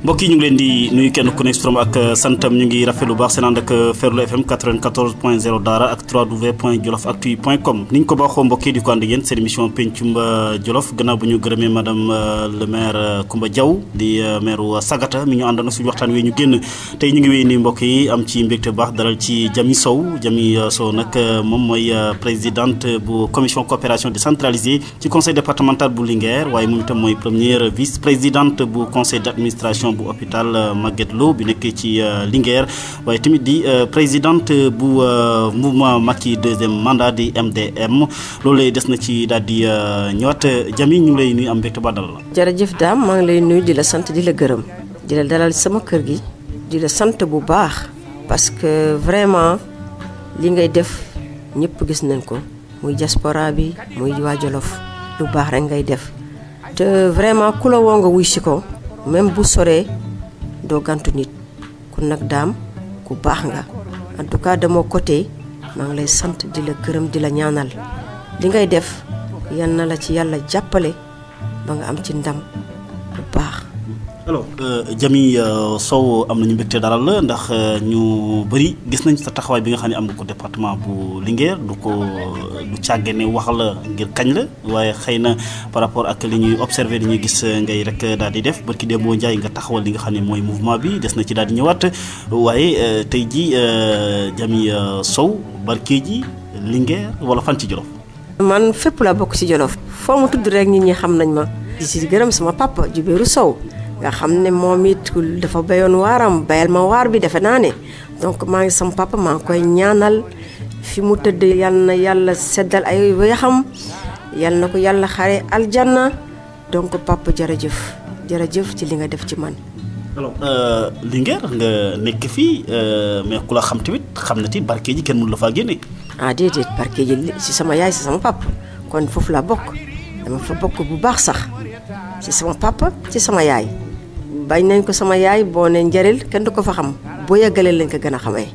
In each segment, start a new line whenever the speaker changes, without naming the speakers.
mbokk yi ñu ngi leen di nuyu kenn ku nekk turam ak santam ñu ngi rafetlu bu baax seen ànd ak Ferlo FM 94.0 Daara ak 3w.jolofactu.com ni ñu ko baaxoo mbokk yi di ko ànd ak yéen seen émission pencum Jolof gannaaw bu ñu gërëmee madame le maire Coumba Diaw di maire Sagata mi ñu àndoon suñu waxtaan wi ñu génn tey ñu ngi wéy ni mbokk yi am ci mbégte bu baax dalal ci Jamy Sow nag moom mooy présidente bu commission coopération décentralisée ci conseil départemental bu Linguère waaye moom itam mooy première vice présidente bu conseil d'administration bu hôpital Magatte Lô bi nekk ci Linguère waaye tamit di présidente bu mouvement Macky deuxième mandat di MDM loolu lay des na ci daal di ñëwaat Jamy ñu ngi lay nuyu am mbégte ba dalal la.
jërëjëf Dame maa ngi lay nuyu di la sant di la gërëm di la dalal sama kër gi di la sant bu baax parce que vraiment li ngay def ñëpp gis nañ ko muy diaspora bi muy waa Jolof lu baax rek ngay def te vraiment ku la woo nga wuy si ko même bu soree doo gantu nit kon nag Dame ku baax nga en tout cas de mon côté maa ngi lay sant di la gërëm di la ñaanal li ngay def yal na la ci yàlla jàppale ba nga am ci ndam bu baax.
alors Jamy Sow am nañu mbégte daral la ndax ñu bëri gis nañ sa taxawaay bi nga xam ne am nga ko département bu Linguère du càgge ne wax la ngir kañ la waaye xëy na par rapport ak li ñuy observé li ñuy gis ngay rek daal di def barki dem boo njaay nga taxawal li nga xam ne mooy mouvement bi des na ci daal di ñëwaat waaye tey ji Jamy Sow Barkédji Linguère wala fan ci Jolof.
man fépp la bokk ci Jolof foo mu tudd rek nit ñi xam nañ ma di ci gërëm sama papa Djibril Sow nga xam ne moom it dafa béyoon waaram bayal ma waar bi defe naa ne donc maa ngi sama papa maa ngi koy ñaanal fi mu tëdd yal na yàlla seddal ay weexam yal na ko yàlla xare aljanna donc papa jërëjëf ci li nga def ci man.
alors Linguère nga nekk fii mais ku la xam tamit xam na ti Barkédji kenn mënu la faa génne.
ah déedéet Barkédji ci sama yaay ci sama papa kon foofu la bokk dama fa bokk bu baax sax ci sama papa ci sama yaay. bañ nañ ko sama yaay boo ne njëril kenn du ko fa xam boo yàggalee lañ ko gën a xamee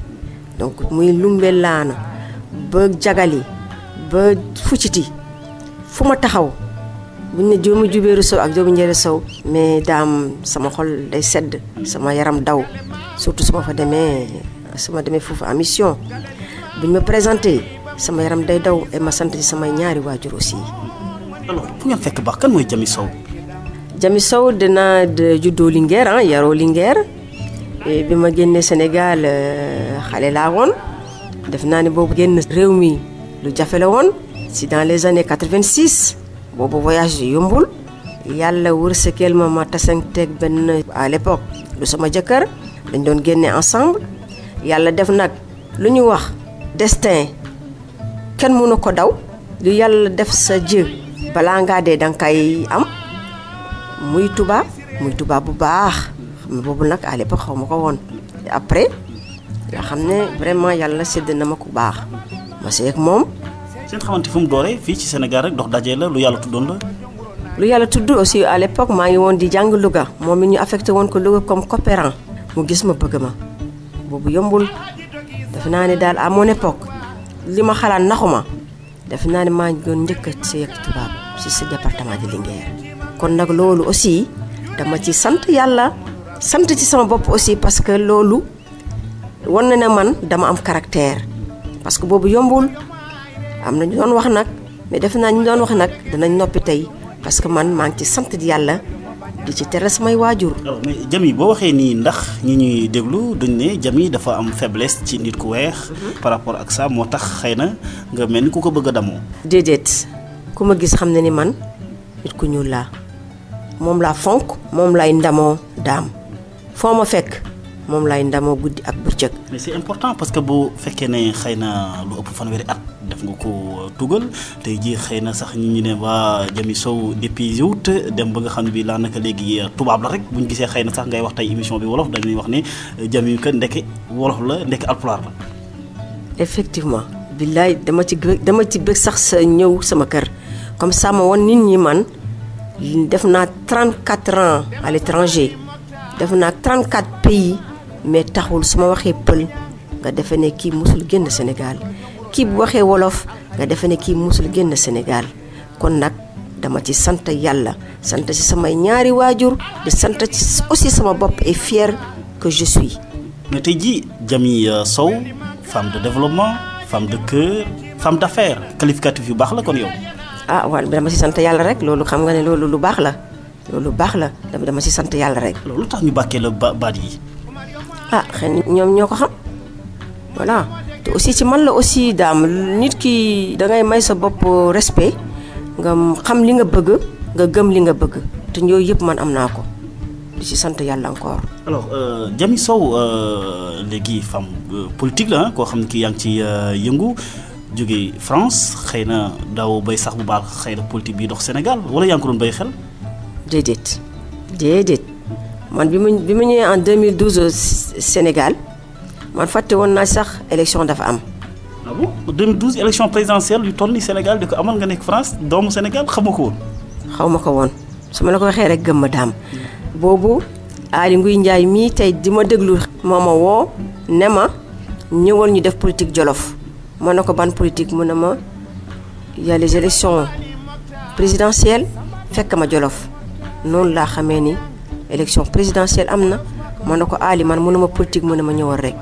donc muy lumbe laana ba jagali ba fucciti fu ma taxaw buñ ne joomu Jubéeru Sow ak joomu Njëri Sow mais Dame sama xol day sedd sama yaram daw surtout su ma demee foofu en mission buñ ma présenté sama yaram day daw et ma sant ci samay ñaari waajur aussi.
alors fu ngeen fekk baax kan mooy Jamy Sow.
Jamy Sow dina juddoo Linguère yaroo Linguère bi ma génnee Sénégal xale laa woon def naa ne boobu génn réew mi lu jafe la woon si dans les années 86 boobu voyage yombul yàlla wërsëgeel ma tasanteeg benn à l'époque lu sama jëkkër dañ doon génne ensemble yàlla def nag lu ñu wax destin kenn mënu ko daw lu yàlla def sa jë balaa ngaa dee danga kay am muy tubaab bu baax xam ne boobu nag à l'époque xaw ma ko woon après nga xam ne vraiment yàlla sédd na ma ku baax ma seeg moom.
seen xamante fu mu dooree fii ci Sénégal rek dox daje la lu yàlla tuddoon la.
lu yàlla tudd aussi à l'époque maa ngi woon di jàng Louga moom it ñu affecté woon ko Louga comme coopérant mu gis ma bëgg ma boobu yombul defe naa ne daal à mon époque li ma xalaat naxuma defe naa ne maa ngi doon njëkk a seeg tubaab ci ce département de Linguère. kon nag loolu aussi dama ci sant yàlla sant ci sama bopp aussi parce que loolu wan na ne man dama am caractère parce que boobu yombul am na ñu doon wax nag mais defe naa ñu doon wax nag danañ noppi tey parce que man maa ngi ci sant yàlla di ci tere samay waajur.
alors mais Jamy boo waxee nii ndax ñi ñuy déglu duñ ne Jamy dafa am faiblesse ci nit ku weex. par rapport ak ça moo tax xëy na nga mel ni ku ko bëgg a damoo.
déedéet ku ma gis xam ne ni man nit ku ñuul laa. moom laa fonk moom lay ndamoo Dame foo ma fekk moom lay ndamoo guddi ak bëccëg.
mais c'est important parce que bu fekkee ne xëy na lu ëpp fanweeri at def nga ko tugal tey jii xëy na sax ñu ne waa Jamy Sow depuis wut dem ba nga xam ne bii laa naka léegi tubaab la rek bu ñu gisee xëy na sax ngay wax tey émission bi wolof dañuy wax ne Jamy que ndeke wolof la ndeke alpulaar la.
effectivement billaay dama ci bëgg sax sa ñëw sama kër comme ça ma woon nit ñi man. def naa 34 ans à l'étranger def naa 34 pays mais taxul su ma waxee pël nga defe ne kii mosul génn Sénégal kii bu waxee wolof nga defe ne kii musul génn Sénégal kon nag dama ci sant yàlla sant ci samay ñaari waajur di sant ci aussi sama bopp et fière que je suis.
mais tey jii Jamy Sow femme de développement femme de cœur femme d'affaires qualificatif yu baax la kon yow.
ah waaw dama ci sant yàlla rek loolu xam nga ne loolu lu baax la loolu baax la dama ci sant yàlla rek.
loolu tax ñu bàkkee la baat yi.
ah xëy na ñoom ñoo ko xam voilà te aussi ci man la aussi daam nit ki da ngay may sa bopp respect nga xam li nga bëgg nga gëm li nga bëgg te yooyu yëpp man am naa ko di ci sant yàlla encore.
alors Jamy Sow léegi femme politique la koo xam ne kii yaa ngi ci yëngu jóge France xëy na daaw bay sax bu baax xëy na politique bi dox Sénégal wala yaa ngi ko doon bay xel.
déedéet man bi ma ñëwee en 2012 Sénégal man fàtte woon naa sax élection dafa am.
ah bon 2012 élection présidentielle yu toll ni Sénégal di ko amal nga nekk France doomu Sénégal xamoo ko woon.
xaw ma ko woon su ma la ko waxee rek gëm ma daam. boobu Aly Ngouille Ndiaye mii tey di ma déglu moo ma woo ne ma ñëwal ñu def politique Jolof ma ne ko ban politique mu ne ma y a les élections présidentielles fekk ma Jolof noonu laa xamee ni élection présidentielle am na ma ne ko Aly man mënuma politique mu ne ma ñëwal rek.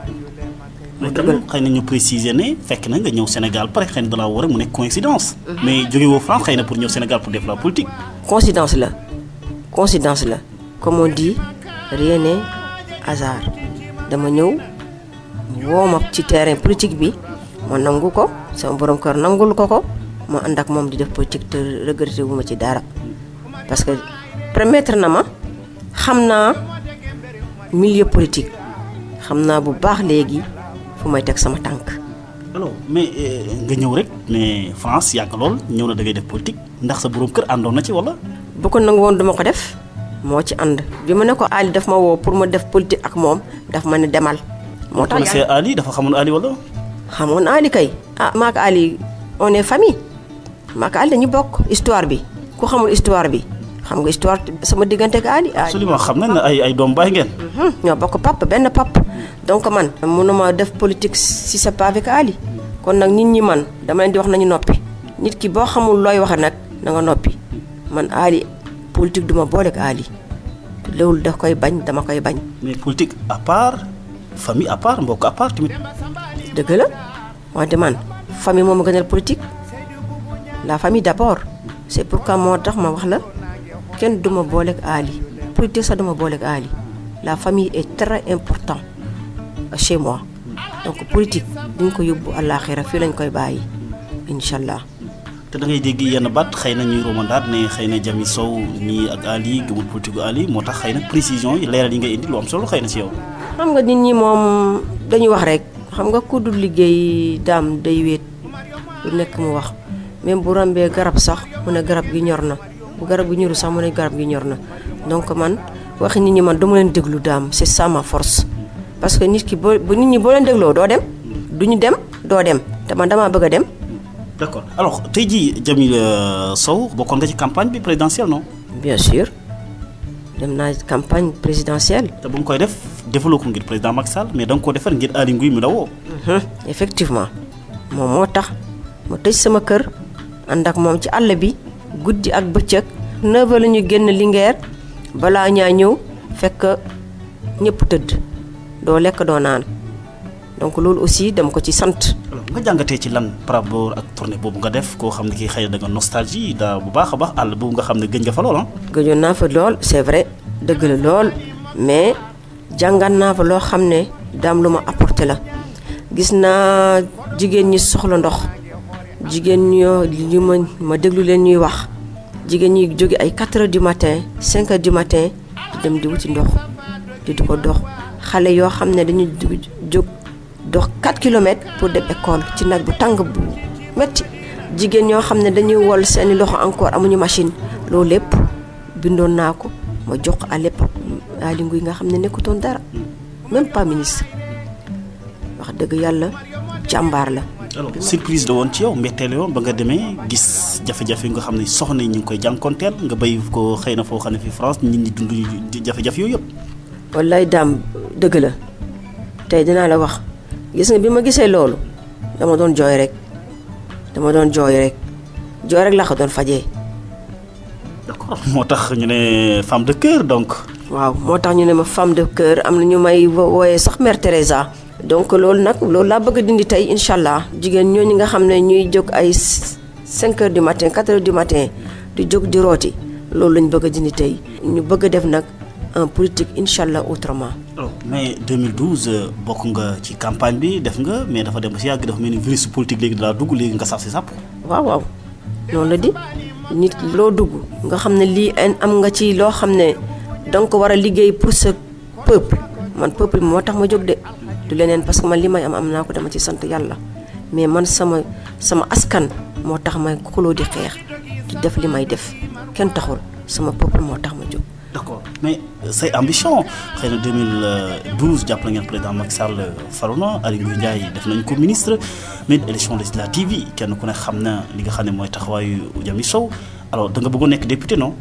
mais tamit xëy na ñu préciser ne fekk na nga ñëw Sénégal pare xëy na da laa war rek mu nekk coïncidence. mais jóge woo France xëy na pour ñëw Sénégal pour def la politique.
coïncidence la comme on dit rien n'est hasard dama ñëw woo ma ci terrain politique bi ma nangu ko sama borom kër nangul ko ma ànd ak moom di def politique te regretté wu ma ci dara parce que permettre na ma xam naa milieu politique xam naa bu baax léegi fu may teg sama tànk.
alors mais nga ñëw rek ne France yàgg lool ñëw na da ngay def politique ndax sa borom kër àndoon na ci wala.
bu ko nangu woon dama ko def moo ci ànd bi ma ne ko Aly daf ma woo pour ma def politique ak moom daf ma ne demal. moo tax
connaissez Aly dafa xamoon Aly wala.
xamoon Aly kay ah maak Aly on est famille maak Aly dañu bokk histoire bi ku xamul histoire bi xam nga histoire sama diggante ak Aly.
absolument xam nañ ne ay doom baay ngeen.
ñoo bokk papa benn papa donc man mënuma def politique si c'est pas avec Aly kon nag nit ñi man dama leen di wax nañu noppi nit ki boo xamul looy waxe nag na nga noppi man Aly politique duma boole ak Aly loolu daf koy bañ dama koy bañ.
mais politique à part famille à part mbokk à part tamit.
dëgg la wante man famille moom a gënal politique la famille d'abord c'est pourquoi moo tax ma wax la kenn duma boole ak Aly politique sax duma boole ak Aly la famille est très important chez moi donc politique duñ ko yóbbu àllaaxira fii lañ koy bàyyi incha allah.
te da ngay dégg yenn baat xëy na ñuy romandaat ne xëy na Jamy Sow ñii ak Aly gëmul politique gu Aly moo tax xëy na précision yi leeral yi ngay indi lu am solo xëy na si yow.
xam nga nit ñi moom dañuy wax rek xam nga ku dul liggéey daam day wéet lu nekk mu wax même bu rombee garab sax mu ne garab gi ñor na bu garab gi ñoru sax mu ne garab gi ñor na donc man waxi nit ñi man dama leen déglu daam c'est ça ma force parce que nit ki boo nit ñi boo leen dégloo doo dem duñu dem doo dem te man damaa bëgg a dem.
d'accord alors tey jii Jamy Sow bokkoon nga ci campagne bi présidentielle non.
bien sûr dem naa campagne présidentielle.
te bu nga koy def defaloo ko ngir président Macky Sall mais da nga ko defal ngir Aly Ngouille mi la woo.
effectivement moom moo tax ma tëj sama kër ànd ak moom ci àll bi guddi ak bëccëg 9h la ñu génn Linguère balaa ñaa ñëw fekk ñëpp tëdd doo lekk doo naan donc loolu aussi dama ko ci sant.
nga jàngatee ci lan par rapport ak tournée boobu nga def koo xam ne kii xëy na da nga nostalgie daa bu baax a baax àll boobu nga xam ne gëj nga fa lool ah.
gëjoon naa fa lool c'est vrai dëgg la lool mais jàngat naa fa loo xam ne daam lu ma apporté la gis naa jigéen ñi soxla ndox jigéen ñoo li ma déglu leen ñuy wax jigéen ñi jóge ay 4h du matin 5h du matin di dem di wuti ndox di ko dox xale yoo xam ne dañuy jóg dox 4 kilomètres pour dem école ci naaj bu tàng bu metti jigéen ñoo xam ne dañuy wol seeni loxo encore amuñu machine loolu lépp bindoon naa ko ma jox à l'époque Aly Ngouille nga xam ne nekkutoon dara même pas ministre wax dëgg yàlla jàmbaar la.
alors surprise la woon ci yow mbetteel yoon ba nga demee gis jafe-jafe yi nga xam ne soxna yi ñu ngi koy jànkonteel nga béy ko xëy na foo xam ne fi France nit ñi dund jafe-jafe yooyu yëpp.
wallaay daam dëgg la tey dinaa la wax gis nga bi ma gisee loolu dama doon jooy rek jooy rek laa ko doon fajee.
d'accord moo tax ñu ne femme de cœur donc.
waaw moo tax ñu ne ma femme de cœur am na ñu may wooyee sax Mère Teresa. donc loolu laa bëgg a dindi tey incha allah jigéen ñooñu nga xam ne ñuy jóg ay 5 heures du matin 4 heures du matin di jóg di rooti loolu lañ bëgg a dindi tey ñu bëgg a def nag en politique incha allah autrement.
alors mais 2012 bokk nga ci campagne bi def nga mais dafa dem ba si yàgg dafa mel ni virus politique léegi dalaa dugg léegi nga sax si sàpp.
waaw noonu la di nit loo dugg nga xam ne lii am nga ci loo xam ne danga ko war a liggéey pour ce peuple man peuple moo tax ma jóg de du leneen parce que man li may am naa ko dama ci sant yàlla mais man sama askan moo tax may xuloo di xeex di def li may def kenn taxul sama peuple moo tax ma jóg.
d'accord mais say ambition xëy na 2012 jàpp na ngeen président Macky Sall faru na Aly Ngouille Ndiaye def nañ ko ministre mais élection législative yi kenn ku ne xam na li nga xam ne mooy taxawaayu Jami Sow alors da nga bëggoon nekk député non.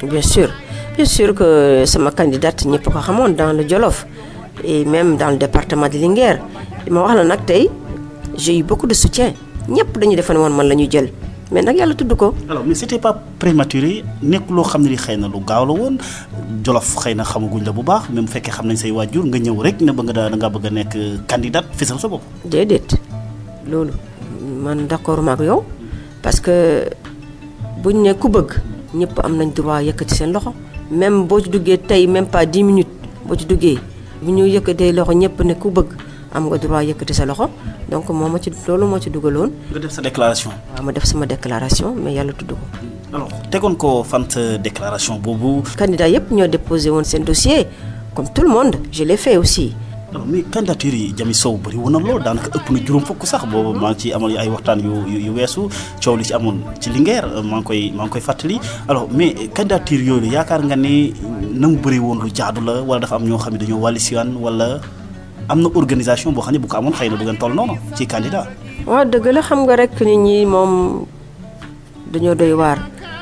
bien sûr que sama candidate ñëpp ko xamoon dans le Jolof et même dans le département de Linguère li ma wax la nag tey j'ai eu beaucoup de soutien ñëpp dañuy defe ne woon man la ñuy jël. mais nag yàlla tudd ko.
alors mais c'était pas prématuré nekk loo xam ne li xëy na lu gaaw la woon Jolof xëy na xamaguñ la bu baax même bu fekkee xam nañ say waajur nga ñëw rek ne ba nga da ngaa bëgg a nekk candidate fësal sa bopp.
déedéet loolu man d'accord ma ak yow parce que buñ ne ku bëgg ñëpp am nañ droit yëkkati seen loxo même boo ci duggee tey même pas 10 minutes boo ci duggee bu ñu yëkkatee loxo ñëpp ne ku bëgg am nga droit yëkkati sa loxo donc loolu moo ci dugaloon.
nga def sa déclaration.
waaw ma def sama déclaration mais yàlla tudd ko.
alors tegoon ko fan sa déclaration boobu.
candidat yëpp ñoo déposé woon seen dossier comme tout le monde je l'ai fait aussi.
alors mais candidature yi Jami Sow bëri woon na lool daanaka ëpp na juróom fukk sax boobu maa ngi ci amal ay waxtaan yu weesu coow li ci amoon ci Linguère maa ngi koy fàttali alors mais candidature yooyu yaakaar nga ne na mu bëri woon lu jaadu la wala dafa am ñoo xam ne dañoo wàlli siwaan wala am na organisation boo xam ne bu ko amoon xëy na du ngeen toll noonu ci candidat.
waaw dëgg la xam nga rek nit ñi moom dañoo doy waar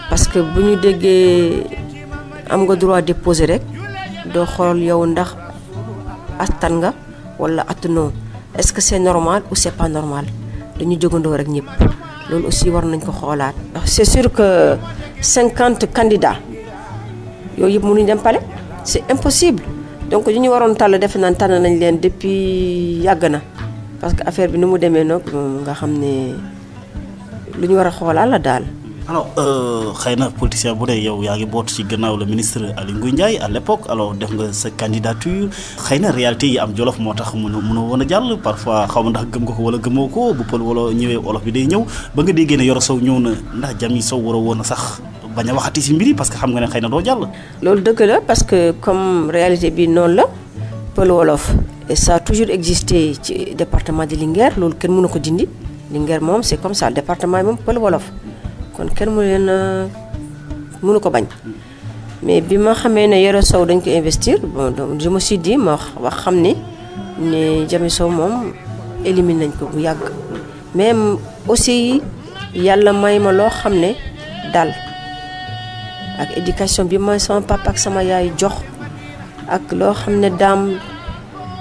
parce que bu ñu déggee am nga droit déposer rek doo xool yow ndax attan nga wala attanoo est-ce que c'est normal ou c'est pas normal dañu jógandoo rek ñëpp loolu aussi war nañ ko xoolaat. c'est sûr que 50 candidats yooyu yëpp mënuñ dem palais c'est impossible donc ñu waroon tànn defe naa tànn nañ leen depuis yàgg na parce que affaire bi ni mu demee nag nga xam ne lu ñu war a xoolaat la daal.
alors xëy na politicien bu dee yow yaa ngi boot ci gannaaw le ministre Aly Ngouille Ndiaye à l'époque alors def nga sa candidature xëy na réalité yi am Jolof moo tax mënoo woon a jàll parfois xaw ma ndax gëm nga ko wala gëmoo ko bu pël wala ñëwee olof bi day ñëw ba nga déggee ne Yoro Sow ñëw na ndax Jami Sow war a woon a sax bañ a waxati ci mbir yi parce que xam nga ne xëy na doo jàll.
loolu dëgg la parce que comme réalité bi noonu la pël wolof et ça a toujours existé ci département de Linguère loolu kenn mënu ko dindi Linguère moom c'est comme ça département yi moom pël wolof. kon kenn mënu ko bañ mais bi ma xamee ne Yoro Sow dañ ko investir bon donc je me suis dit ma wax xam ne Jami Sow moom éliminer nañ ko bu yàgg mais aussi yàlla may ma loo xam ne daal ak éducation bi ma sama papa ak sama yaay jox ak loo xam ne daam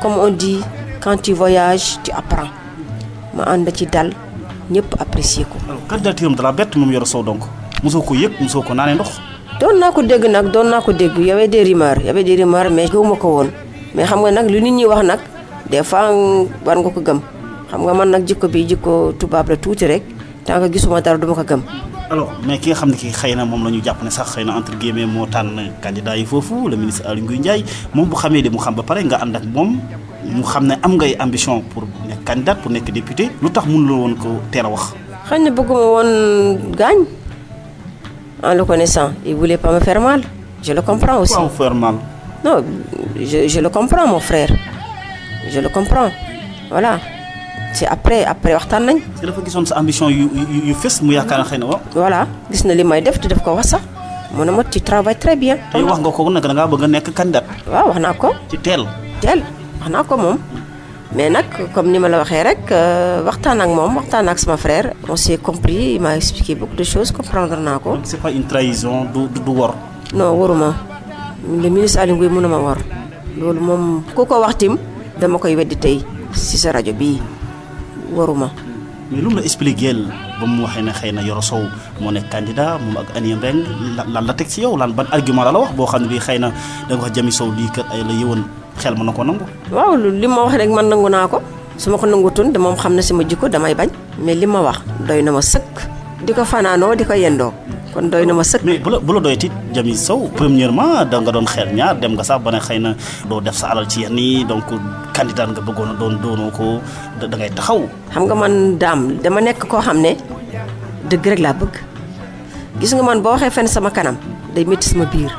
comme on dit quand tu voyages tu apprends ma ànd ci dal ñëpp apprécier ko.
alors candidature am dala bett moom Yoro Sow donc mosoo ko yëg mosoo ko naanee ndox.
doon naa ko dégg y avait des rumeurs mais gëwuma ko woon mais xam nga nag lu nit ñi wax nag des fois war nga ko gëm xam nga man nag jikko tubaab la tuuti rek tant que gisuma dara duma ko gëm.
alors mais ki nga xam ne ki xëy na moom la ñu jàpp ne sax xëy na entre guillemets moo tànn candidat yi foofu le ministre Aly Ngouille Ndiaye moom bu xamee de mu xam ba pare nga ànd ak moom mu xam ne am ngay ambition pour nekk candidat pour nekk député lu tax mënuloo woon ko teel a wax.
xëy na bëgguma woon gaañ en le connaissant il voulait pas me faire mal je le comprends aussi.
Pourquoi faire mal?
Non, je le comprends mon frère je le comprends voilà. c'est après waxtaan nañ.
parce que dafa gisoon sa ambition yu fës mu yaakaar na xëy na waaw.
voilà gis na li may def te daf ko wax sax mu ne ma tu travailles très bien.
tey wax nga ko nag da ngaa bëgg a nekk candidat.
waaw wax naa ko.
ci teel
wax naa ko moom mais nag comme ni ma la waxee rek waxtaan ak moom waxtaan ak sama frère. on s'est compris il m'a expliqué beaucoup de choses comprendre naa ko.
donc c'est pas une trahison du wor.
non waruma le ministre Aly Ngouille mënuma war loolu moom ku ko wax tim dama koy weddi tey ci sa rajo bii. waruma
mais lu mu la expliqué ba mu waxee ne xëy na Yoro Sow moo nekk candidat moom ak Aniya Mbengue lan la teg ci yow lan ban argument la wax boo xam ne bii xëy na da nga wax Jami Sow lii kat ay la yëwoon xel mën na ko nangu.
waaw li ma wax rek man nangu naa ko su ma ko nangutoon de moom xam na sama jikko damay bañ mais li ma wax doy na ma sëkk di ko fanaanoo di ko yendoo kon doy na ma sëkk. mais
bu la doy tit Jami Sow premièrement da nga doon xeer ñaar dem nga sax ba ne xëy na doo def sa alal ci yenn yi donc candidat nga bëggoon a doonoo ko da ngay taxaw.
xam nga man daam dama nekk koo xam ne dëgg rek laa bëgg gis nga man boo waxee fenn sama kanam day métti sama biir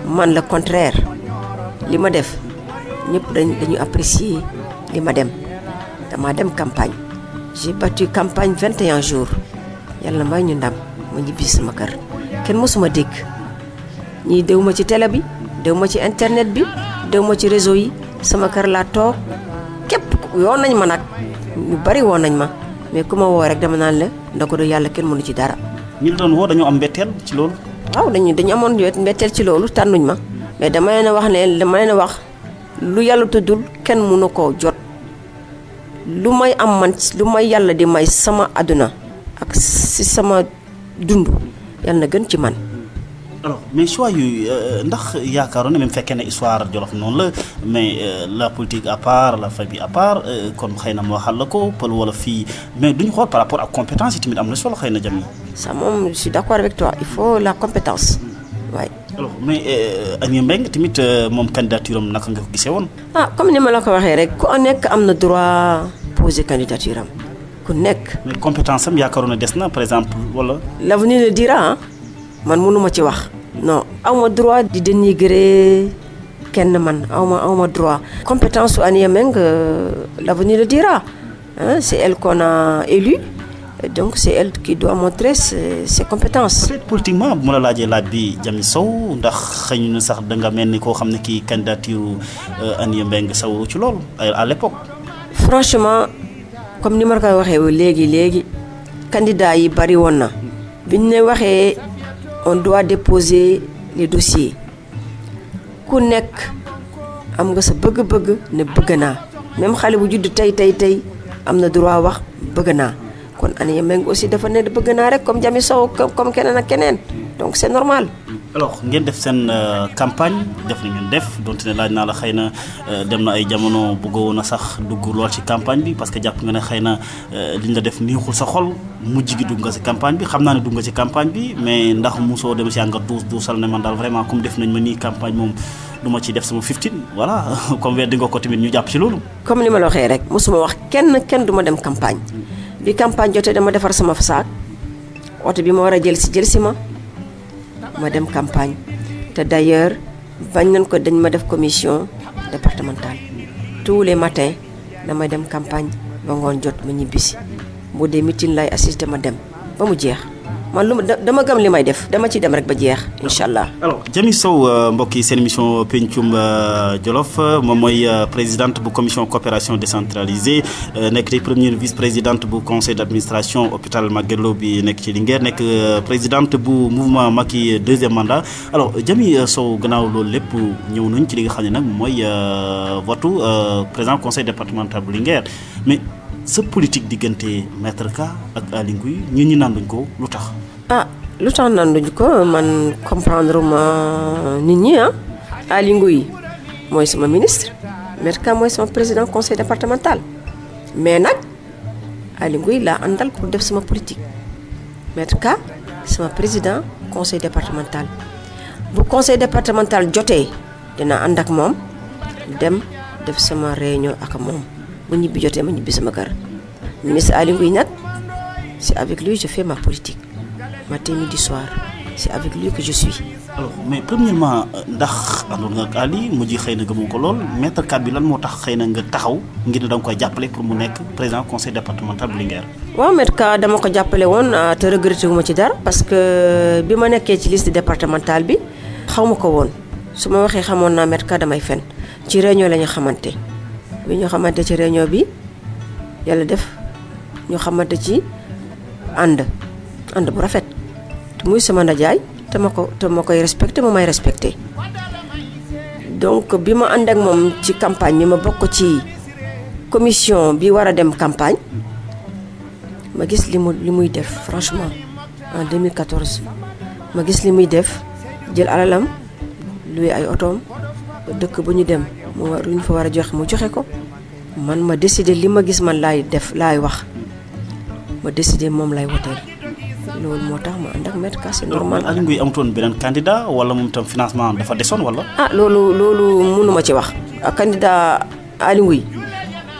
man le contraire li ma def ñëpp dañu apprécier li ma dem dama dem campagne j'ai battu campagne 21 jours yàlla may ñu ndam ma ñibbi sama kër kenn mësuma dégg ñii dew ma ci télé bi dew ma ci internet bi dew ma ci réseau yi sama kër laa toog képp yoon nañ ma nag ñu bari woon nañ ma mais ku ma woo rek dama naan la ndox do yàlla kenn mënu ci dara.
ñi doon woo dañoo am mbetteel ci loolu.
waaw dañu amoon mbetteel ci loolu tànnuñ ma mais dama leen a wax lu yàlla tuddul kenn mënu koo jot lu may am man lu may yàlla di may sama àdduna ak si sama dund yàlla na gën ci man.
alors mais choix yu ndax yaakaaroon ne même fekkee ne histoire Jolof noonu la mais la politique à part la famille à part kon xëy na moo waxal la ko pël wala fii mais duñu xool par rapport ak compétence yi tamit am na solo xëy na Jami.
ça moom je suis d'accord avec toi il faut la compétence waaye.
alors mais Aniya Mbengue tamit moom candidature am naka nga ko gisee woon.
comme ni ma la ko waxee rek ku nekk am na droit poser candidature am ku nekk.
mais compétence am yaakaaroon ne des na par exemple wala.
l'avenir le dira man mënuma ci wax non awma droit di dénigrer kenn man awma droit compétence su Aniya Mbengue l'avenir le dira c'est elle qu'on a élu donc c'est elle qui doit montrer ses compétences.
peut-être politiquement bu ma la laajee laaj bi Jami Sow ndax xëy na sax da nga mel ni koo xam ne kii candidature Aniya Mbengue Sow ci loolu à l'époque.
franchement comme ni ma la koy waxee léegi candidat yi bari woon na biñ ne waxee on doit déposer les dossiers ku nekk am nga sa bëgg-bëgg ne bëgg naa même xale bu judd tey am na droit wax bëgg naa kon Aniya Mbengue aussi dafa ne bëgg naa rek comme Jami Sow comme keneen ak keneen donc c'est normal.
alors ngeen def seen campagne def na ngeen def donte ne laaj naa la xëy na dem na ay jamono bëggoon na sax dugg lool ci campagne bi parce que jàpp nga ne xëy na liñ la def neexul sa xol mujj gi dugg nga ci campagne bi xam naa ne dugg nga ci campagne bi mais ndax mosoo dem si nga duusal ne man daal vraiment comme def nañ ma nii campagne moom du ma ci def sama 15 voilà comme weddi nga ko tamit ñu jàpp ci loolu.
comme ni ma la waxee rek mosuma wax kenn du ma dem campagne bi campagne jotee dama defar sama saak oto bi ma war a jël si ma dem campagne te d'ailleurs bañ nañ ko dañ ma def commission départementale tous les matins damay dem campagne ba ngoon jot ma ñibbisi bu dee meeting lay assister ma dem ba mu jeex man dama gëm li may def dama ci dem rek ba jeex incha allah.
alors Jami Sow mbokk yi seen émission pencum Jolof moom mooy présidente bu commission coopération décentralisée nekk tey première vice-présidente bu conseil d'administration hôpital Magatte Lô bi nekk ci Linguère nekk présidente bu mouvement Macky deuxième mandat alors Jami Sow gannaaw loolu lépp ñëw nañ ci li nga xam ne nag mooy votu président conseil départemental bu Linguère mais. sa politique diggante Maître Ka ak Aly Ngouille ñi nanduñ ko lu tax.
lu tax nanduñ ko man comprendre ma nit ñi Aly Ngouille mooy sama ministre Maître Ka mooy sama président conseil départemental mais nag Aly Ngouille laa àndal pour def sama politique Maître Ka sama président conseil départemental bu conseil départemental jotee dina ànd ak moom dem def sama réunion ak moom. bu ñibbi jotee ma ñibbi sama kër ministre Aly Ngouille nag c'est avec lui je fais ma politique matin midi soir c'est avec lui que je suis.
alors mais premièrement ndax àndoon nga ak Aly mujj xëy na gëmoo ko lool Maître Ka bi lan moo tax xëy na nga taxaw ngir ne da nga koy jàppale pour mu nekk président conseil départemental bu Linguère.
waaw Maître Ka dama ko jàppale woon te regretté wu ma ci dara parce que bi ma nekkee ci liste départementale bi xaw ma ko woon su ma waxee xamoon naa Maître Ka damay fen ci réunion la ñu xamante. bi ñu xamante ci réunion bi yàlla def ñu xamante ci ànd bu rafet muy sama ndajaay te ma koy respecté mu may respecté donc bi ma ànd ak moom ci campagne bi ma bokk ci commission bi war a dem campagne ma gis li muy def franchement en 2014 ma gis li muy def jël alalam luy ay otoom dëkk bu ñu dem lu ñu fa war a joxe mu joxe ko man ma décidé li ma gis man laay wax ma décidé moom lay woteel loolu moo tax ma ànd ak Maître Ka c'est normal.
Aly Ngouille amutoon beneen candidat wala moom itam financement dafa desoon wala.
loolu mënuma ci wax candidat Aly Ngouille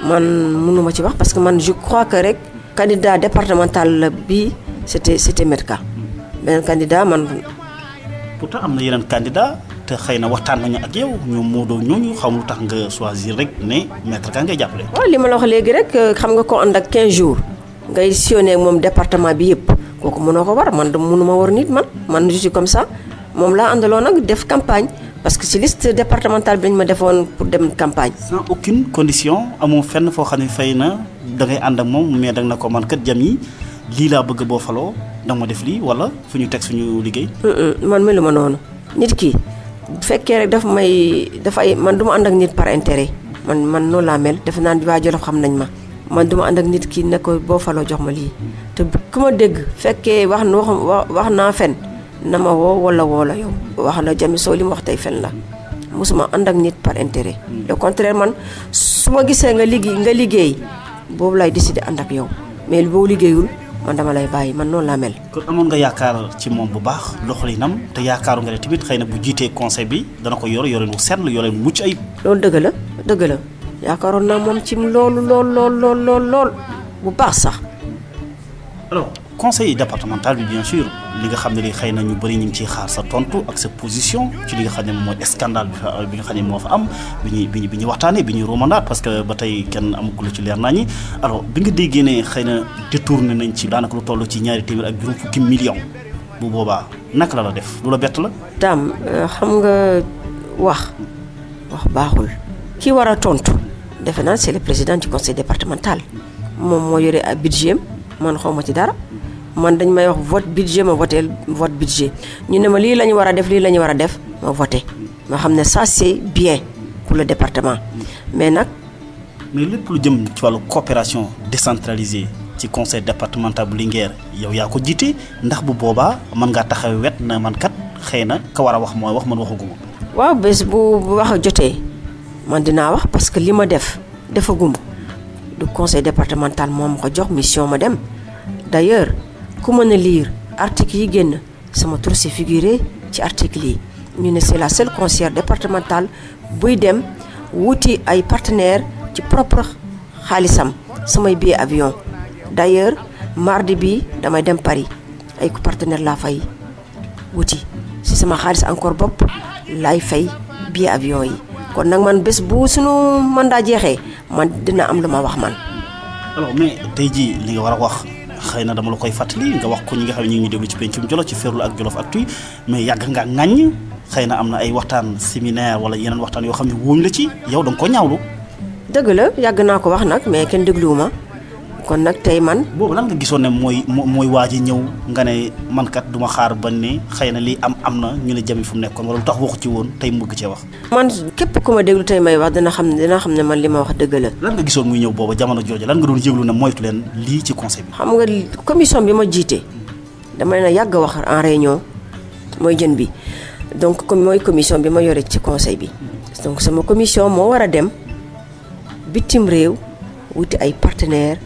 man mënuma ci wax parce que man je crois que rek candidat départemental bi c'était Maître Ka beneen candidat man.
pourtant am na yeneen candidat te xëy na waxtaan nañu ak yow ñoom Modou ñooñu xam lu tax nga choisir rek ne Maître Ka ngay jàppale.
waaw li ma la wax léegi rek xam nga ko ànd ak 15 jours ngay sillonné moom département bi yëpp kooku mënoo ko war man mënuma war nit man je suis comme ça moom laa àndaloon nag def campagne parce que ci liste départementale bi dañu ma defoon pour dem campagne.
sans aucune condition amoo fenn foo xam ne fay na da ngay ànd ak moom mais da nga na ko man kat jam yi lii laa bëgg boo faloo da nga ma def lii wala fu ñu teg suñu liggéey.
man melu ma noonu nit ki bu fekkee rek dafay man du ma ànd ak nit par intérêt man noonu laa mel defe naa waa Jolof xam nañ ma man du ma ànd ak nit ki ne ko boo faloo jox ma lii te ku ma dégg fekkee wax naa fen na ma woo la yow wax la Jami Sow li ma wax tey fen la mosuma ànd ak nit par intérêt. le contraire man su ma gisee nga liggéey boobu lay décider ànd ak yow mais boo liggéeyul man dama lay bàyyi man noonu laa mel.
kon amoon nga yaakaar ci moom bu baax doxalinam te yaakaaru nga ne tamit xëy na bu jiitee conseil bi dana ko yoreen wu seetlu yoreen wu mucc ayib.
loolu dëgg la yaakaaroon naa moom ci lool bu baax sax.
alors conseil départemental bi bien sûr li nga xam ne li xëy na ñu bëri ñu ngi ciy xaar sa tontu ak sa position ci li nga xam ne mooy scandale bi nga xam ne moo fa am bi ñuy waxtaanee bi ñuy romandaat parce que ba tey kenn amagul ci leer naa ñi alors bi nga déggee ne xëy na détourné nañ ci daanaka lu toll ci 2 téeméer ak juróom fukki millions bu boobaa naka la def lu la bett la.
daam xam nga wax baaxul ki war a tontu defe naa c'est le président du conseil départemental moom moo yore ak budget man xaw ma ci dara. man dañ may wax vote budget ma voté vote budget ñu ne ma lii la ñu war a def ma voté ma xam ne ça c'est bien pour le département mais
lépp lu jëm ci wàllu coopération décentralisée ci conseil départemental bu Linguère yow yaa ko jiite ndax bu boobaa mën ngaa taxaw wet na man kat xëy na ka war a wax mooy wax man waxaguma.
waaw bés bu wax jotee man dinaa wax parce que li ma dafa gumb du conseil départemental moom ko jox mission ma dem d'ailleurs ku mën a lire article yi génn sama tur c'est figuré ci article yi ñu ne c'est la seule conseillère départementale buy dem wuti ay partenaires ci propre xaalisam samay billet avion d'ailleurs mardi bi damay dem Paris ay partenaires laa fay wuti si sama xaalis encore bopp laay fay billet avion yi kon nag man bés bu sunu mandat jeexee man dina am lu ma wax man.
alors mais tey jii li nga war a wax. xëy na dama la koy fàttali nga wax ko ñi nga xam ne ñu ngi déglu ci pencum Jolof ci Ferlo ak Jolof Actu mais yàgg nga ŋàññ xëy na am na ay waxtaan séminaire wala yeneen waxtaan yoo xam ne wóoñ la ci yow da nga ko ñaawlu.
dëgg la yàgg naa ko wax nag mais kenn dégluwuma kon nag tey man.
boobu lan nga gisoon ne mooy waaj a ñëw nga ne man kat du ma xaar ba ne xëy na lii am na ñu ne Jami fu mu nekkoon wala lu tax waxu ci woon tey mu bëgg cee wax.
man képp ku ma déglu tey may wax dina xam ne man li ma wax dëgg la.
lan nga gisoon muy ñëw booba jamono jooju lan nga doon yëglu ne moytu leen lii ci conseil bi.
xam nga commission bi ma jiite dama leen a yàgg wax en réunion mooy jën bi donc mooy commission bi ma yore ci conseil bi donc sama commission moo war a dem bitim réew wuti ay partenaires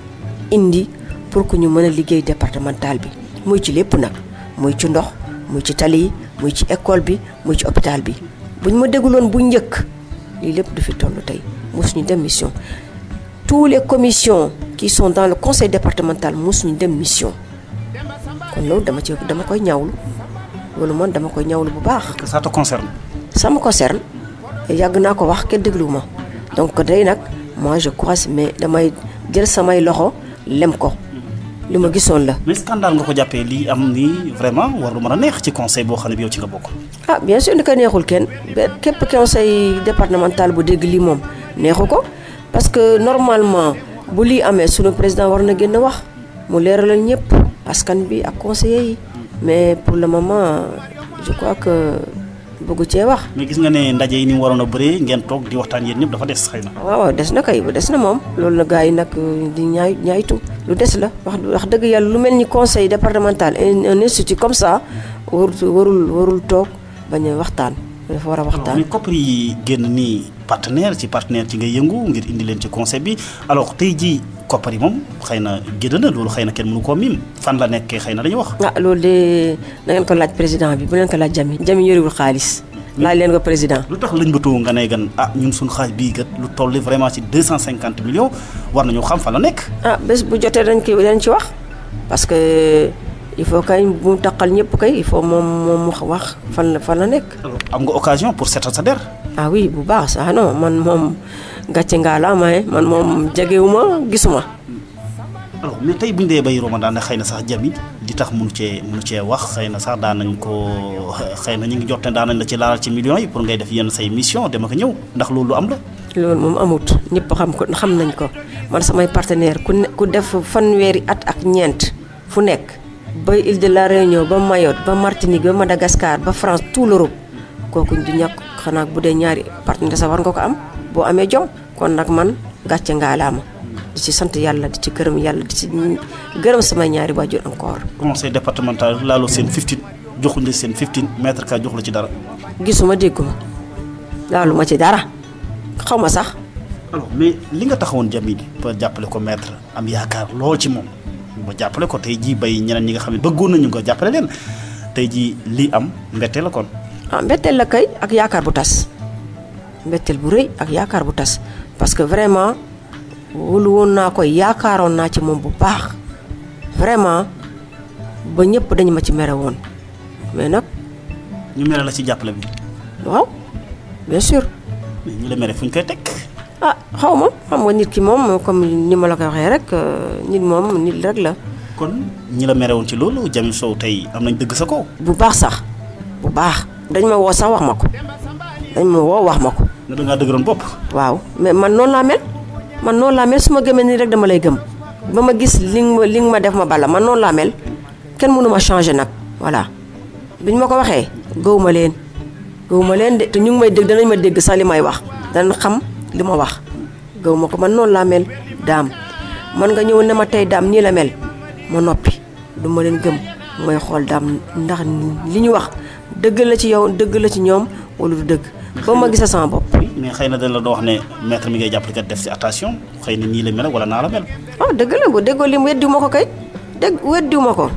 indi pour que ñu mën a liggéey départemental bi muy ci lépp nag muy ci ndox muy ci tali yi muy ci école bi muy ci hôpital bi buñ ma dégluwoon bu njëkk lii lépp du fi toll tey mosuñu dem mission tous les commissions qui sont dans le conseil départemental mosuñu dem mission kon loolu dama koy ñaawlu loolu man dama koy ñaawlu bu baax.
ça te concerne.
ça me concerne yàgg naa ko wax kenn dégluwuma donc day nag moi je crois mais damay jël samay loxo lem ko li ma gisoon la.
mais scandale nga ko jàppee lii am ni vraiment war lu mën a neex ci conseil boo xam ne bi yow ci nga bokk.
ah bien sûr ni ko neexul kenn képp conseil départemental bu dégg lii moom neexu ko parce que normalement bu lii amee sunu président war na génn wax mu leeralal ñëpp askan bi ak conseillers yi mais pour le moment je crois que bëggu cee wax.
mais gis nga ne ndaje yi ni mu waroon a bëree ngeen toog di waxtaan yéen ñëpp dafa des xëy na.
waaw des na kay des na moom loolu la gars yi nag di ñaaytu lu des la wax dëgg yàlla lu mel ni conseil départemental un institut comme ça warul toog bañ a waxtaan. dafa war a waxtaan
mais koppar yi génn nii partenaire ci ngay yëngu ngir indi leen ci conseil bi alors tey jii koppar yi moom xëy na génn na loolu xëy na kenn mënu koo miim fan la nekkee xëy na dañuy wax.
loolu de na ngeen ko laaj président bi bu leen ko laaj Jami yorewul xaalis. laaj leen ko président.
lu tax lañ bëtoo nga ne gan ñun suñu xaalis bii kat lu toll vraiment ci 250 millions war nañoo xam fan la nekk.
bés bu jotee dañ ci wax parce que. il faut kay bu taqal ñëpp kay il faut moom mu wax fan la nekk.
am nga occasion pour seetal sa der.
oui bu baax sax non man moom gàcce ngaa la man moom jegewuma gisuma.
alors mais tey bu ñu dee bay Ramadan ne xëy na sax Jami di tax mënu cee wax xëy na sax daan nañ ko xëy na ñu ngi jot ne daan nañ la ci laalal ci millions yi pour ngay def yenn say mission dem ak ñëw ndax loolu am la.
loolu moom amut ñëpp xam nañ ko man samay partenaire ku def fanweeri at ak ñeent fu nekk. ba Île de la Réunion ba Mayotte ba Martinique ba Madagascar ba France tout l'Europe kooku du ñàkk xanaa bu dee ñaari partenaire sa war nga ko am boo amee jom kon nag man gàcce ngaalaama di ci sant yàlla di ci gërëm yàlla di ci gërëm samay ñaari waajur encore.
conseil départemental laaloo seen 15 joxuñ la seen 15 mètre ka jox la ci dara.
gisuma dégguma laalu ma ci dara xaw ma sax.
alors mais li nga taxawoon Jami ba jàppale ko maître am yaakaar lool ci moom. ba jàppale ko tey jii bay ñeneen ñi nga xam ne bëggoon nañu ko jàppale leen tey jii lii am mbetteel la kon.
mbetteel la kay ak yaakaar bu tas mbetteel bu rëy ak yaakaar bu tas parce que vraiment wóolu woon naa ko yaakaaroon naa ci moom bu baax vraiment ba ñëpp dañu ma ci mere woon mais nag.
ñu mere la ci jàppale bi.
waaw bien sûr.
mais ñu la mere fu ñu koy teg.
xaw ma xam nga nit ki moom comme ni ma la ko waxee rek nit moom nit rek la.
kon ñi la mere woon ci loolu Jami Sow tey am nañ dëgg sa kaw.
bu baax sax bu baax. dañ ma woo sax wax ma ko dañ ma woo wax ma ko.
ne da ngaa dëgëroon bopp.
waaw mais man noonu laa mel su ma gëmee nii rek dama lay gëm ba ma gis li nga ma def ma bala man noonu laa mel kenn mënu ma changer nag voilà biñ ma ko waxee gëwuma leen de te ñu ngi may dégg danañ ma dégg sax li may wax danañ xam. li ma wax gaw ma ko man noonu laa mel daam man nga ñëw ne ma tey daam nii la mel ma noppi du ma leen gëm mooy xool daam ndax li ñu wax dëgg la ci yow dëgg la ci ñoom wala du dëgg ba ma gisa sama bopp.
mais xëy na dañ la doon wax ne maître mi ngay jàppale kat def si attention xëy na nii la mel wala naa la mel.
dëgg la bu déggoo li mu weddiwu ma ko kay weddiwu ma ko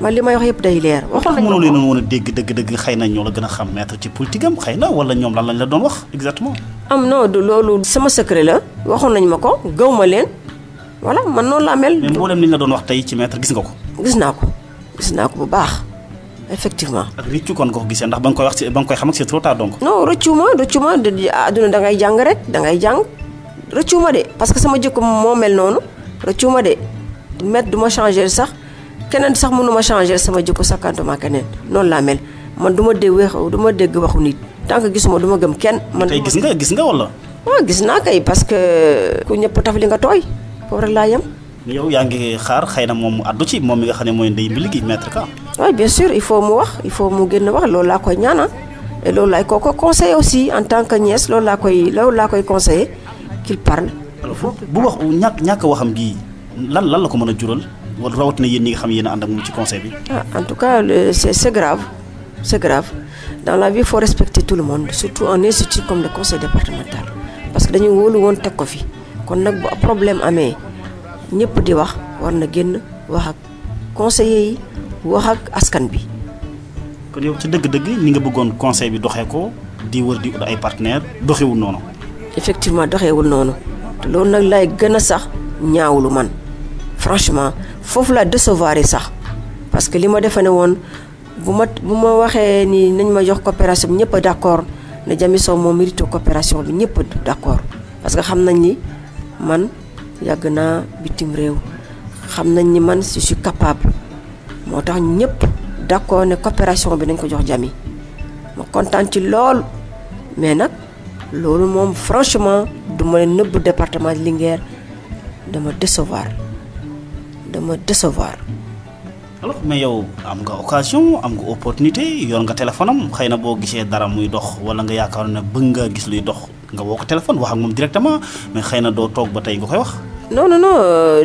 man li may wax yëpp day leer. waxoon nañu
mënoo leen woon a dégg dëgg xëy na ñoo la gën a xam maître ci politique am xëy na wala ñoom lan lañ la doon wax exactement.
non du loolu sama secret la waxoon nañ ma ko gaw ma leen voilà man noonu laa mel.
mais mboolem li ñu la doon wax tey ci maître gis nga ko.
gis naa ko bu baax effectivement.
ak rëccu kon nga ko gisee ndax ba nga koy wax ci ba nga koy xam ak c'est trop tard donc.
non rëccu ma àdduna da ngay jàng rek da ngay jàng rëccu ma de parce que sama jikko moo mel noonu rëccu ma de maître du ma changer sax keneen sax mënu ma changer sama jikko sakkantuma keneen noonu laa mel man du ma dégg waxu nit. tant que gisuma du ma gëm kenn. man
tey gis nga wala.
waaw gis naa kay parce que ku ñëpp taf li nga tooy foofu rek laa yem.
yow yaa ngi xaar xëy na moom mu addu ci moom mi nga xam ne mooy ndey bi liggéey maître Ka.
waaw bien sûr il faut mu wax il faut mu génn wax loolu laa koy ñaana et loolu laay ko conseiller aussi en tant que nièce loolu laa koy conseiller qu'il parle.
bu wax ñàkk waxam gii lan la ko mën a jural wala rawatina yéen ñi nga xam yéen a ànd ak moom ci conseil bi.
en tout cas c'est grave dans la vie il faut respecter tout le monde surtout un institut comme le conseil départemental parce que dañu wóolu woon teg ko fi kon nag bu problème amee ñëpp di wax war na génn wax ak conseillers yi wax ak askan bi.
kon yow ci dëgg-dëgg ni nga bëggoon conseil bi doxee ko di wër di ut ay partenaires doxewul noonu.
effectivement doxewul noonu te loolu nag lay gën a sax ñaawlu man franchement foofu la décevoir yi sax parce que li ma defe ne woon bu ma waxee ni nañ ma jox coopération bi ñëpp a d'accord ne Jami Sow moo mérite coopération bi ñëpp a d'accord parce que xam nañ ni man yàgg naa bitim réew xam nañ ni man je suis capable moo tax ñëpp d'accord ne coopération bi nañ ko jox Jami ma kontaan ci lool mais nag loolu moom franchement du ma nëbb département de Linguère dama décevoir.
alors mais yow am nga occasion am nga opportunité yor nga téléphone am xëy na boo gisee dara muy dox wala nga yaakaar ne bëgg nga gis luy dox nga woo ko téléphone wax ak moom directement mais xëy na doo toog ba tey nga koy wax.
non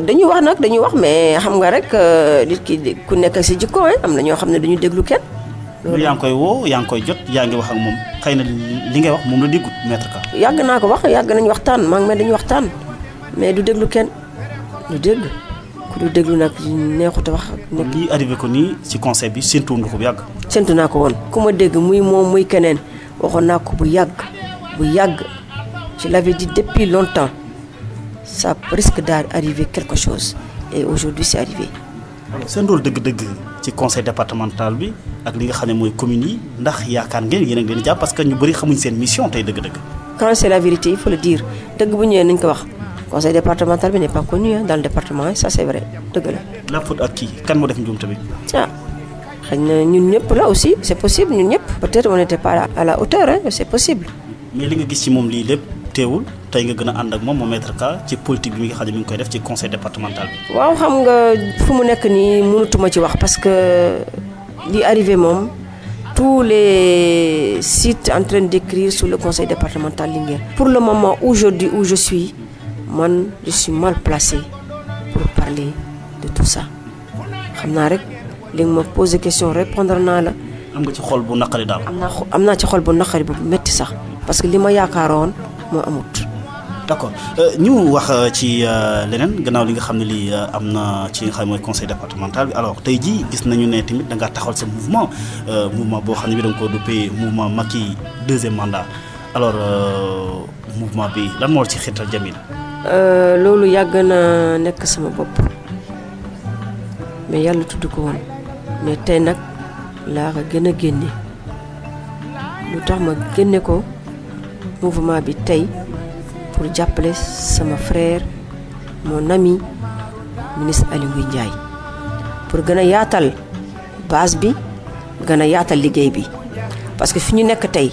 dañuy wax mais xam nga rek nit ki ku nekk si jikko am na ñoo xam ne dañu déglu kenn.
loolu yaa ngi koy woo yaa ngi koy jot yaa ngi wax ak moom xëy na li ngay wax moom la déggut maître Ka.
yàgg naa ko wax yàgg nañu waxtaan maa ngi mel dañuy waxtaan mais du déglu kenn du dégg ku du déglu nag neexut a wax.
lii arrivé ko nii ci conseil bi séntu nga ko bu yàgg.
séntu naa ko woon ku ma dégg muy moom muy keneen waxoon naa ko bu yàgg je l'avais dit depuis longtemps ça risque d'arriver quelque chose et aujourd'hui c'est arrivé.
seen rôle dëgg-dëgg ci conseil départemental bi ak li nga xam ne mooy communes yi ndax yaakaar ngeen yéen a ngi leen jàpp parce que ñu bëri xamuñ seen mission tey dëgg-dëgg.
quand c'est la vérité il faut le dire dëgg bu ñëwee nañ ko wax conseil départemental bi n'est pas connu dans le département ça c'est vrai dëgg la.
la faute ak kii kan moo def njuum tamit.
xëy na ñun ñëpp la aussi c'est possible ñun ñëpp peut-être on n'était pas à la hauteur c'est possible.
mais li nga gis ci moom lii lépp teewul tey nga gën a ànd ak moom maître Ka ci politique bi nga xam ne mi ngi koy def ci conseil départemental bi.
waaw xam nga fu mu nekk nii mënutuma ci wax parce que li arrivé moom tous les sites en train d'écrire sur le conseil départemental Linguère. Pour le moment aujourd'hui où je suis mal placée pour parler de tout ça xam naa rek li nga ma posé question répondre naa la.
am nga ci xol bu naqari daal.
am naa ci xol bu naqari bu metti sax parce que li ma yaakaaroon moo amut.
d'accord ñu wax ci leneen gannaaw li nga xam ne lii am na ci nga xam mooy conseil départemental bi alors tey jii gis nañu ne tamit da ngaa taxawal sa mouvement boo xam ne bi da nga ko duppee mouvement Macky deuxième mandat alors mouvement bi lan moo ci xiirtal Jamil.
loolu yàgg na nekk sama bopp mais yàlla tudd ko woon mais tey nag laa ko gën a génne lu tax ma génne ko mouvement bi tey. pour jàppale sama frère mon ami ministre Aly Ngouille Ndiaye pour gën a yaatal base bi gën a yaatal liggéey bi parce que fi ñu nekk tey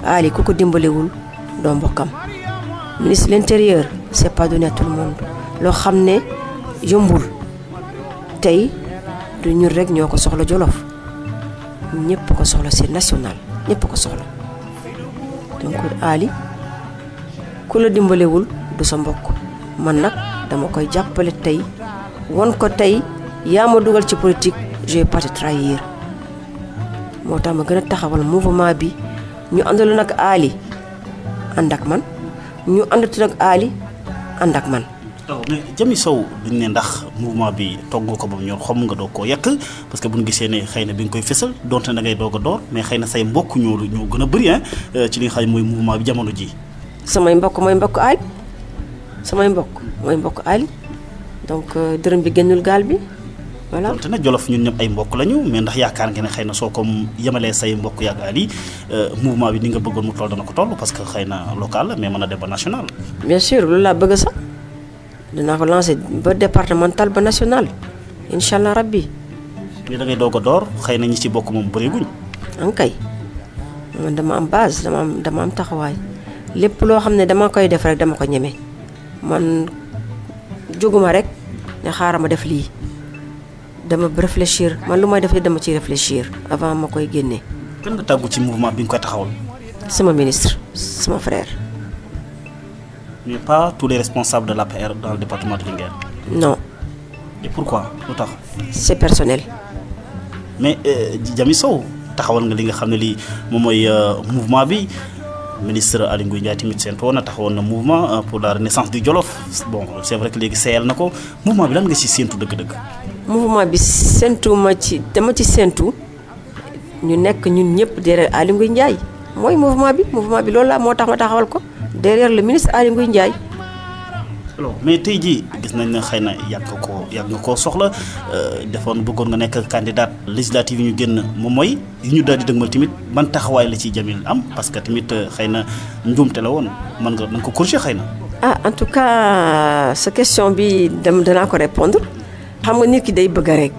Aly ku ko dimbalewul doo mbokkam ministre de l'intérieur c'est pas donné à tout le monde loo xam ne yombul tey du ñun rek ñoo ko soxla Jolof ñëpp ko soxla c'est national ñëpp ko soxla donc Aly ku la dimbalewul du sa mbokk man nag dama koy jàppale tey won ko tey yaa ma dugal ci politique je vais pas te trahir moo tax ma gën a taxawal mouvement bi ñu àndalu nag Aly ànd ak man ñu àndatu nag Aly ànd ak man.
mais Jami Sow duñ ne ndax mouvement bi togg nga ko ba mu ñor xam nga doo koo yàq parce que bu ñu gisee ne xëy na bi nga koy fësal donte da ngay doog a door mais xëy na say mbokk ñoo gën a bëri ci li nga xam mooy mouvement bi jamono ji
samay mbokk mooy mbokk Aly donc dërëm bi génnul gaal bi voilà.
donte nag Jolof ñun ñëpp ay mbokk lañu mais ndax yaakaar nga ne xëy na soo ko yemalee say mbokk yàgg Aly mouvement bi ni nga bëggoon mu toll dana ko toll parce que xëy na local la mais mën a dem ba national.
bien sûr loolu laa bëgg sax dinaa ko lancer ba départemental ba national incha allah rabbi.
li da ngay doog a door xëy na ñi ci bokk moom bëreeguñ.
ankay man dama am base dama am taxawaay. lépp loo xam ne dama koy def rek dama ko ñeme man jóguma rek ne xaaral ma def lii dama réfléchir man lu may def dama ciy réfléchir avant ma koy génne.
kan nga tàggu ci mouvement bi nga koy taxawal.
sama ministre sama frère.
mais pas tous les responsables de l'APR dans le département de Linguère.
non.
et pourquoi lu tax.
c'est personnel.
mais Jami Sow taxawal nga li nga xam ne lii moom mooy mouvement bi. ministre Aly Ngouille Ndiaye tamit seen toona taxawoon na mouvement pour la renaissance du Jolof bon c'est vrai que léegi seeyal na ko mouvement bi lan nga ci séentu dëgg-dëgg. mouvement bi
séentu dama ci séentu ñu nekk ñun ñëpp derrière Aly Ngouille Ndiaye mooy mouvement bi loolu la moo tax ma taxawal ko derrière le ministre Aly Ngouille Ndiaye.
alors mais tey jii gis nañ ne xëy na yàgg nga koo soxla defoon bëggoon nga nekk candidat législative yi ñu génn moom mooy yi ñu daal di dëgmal tamit ban taxawaay la ci Jamil am parce que tamit xëy na njuumte la woon mën nga ko corriger xëy na.
en tout cas sa question bi danaa ko répondre xam nga nit ki day bëgg rek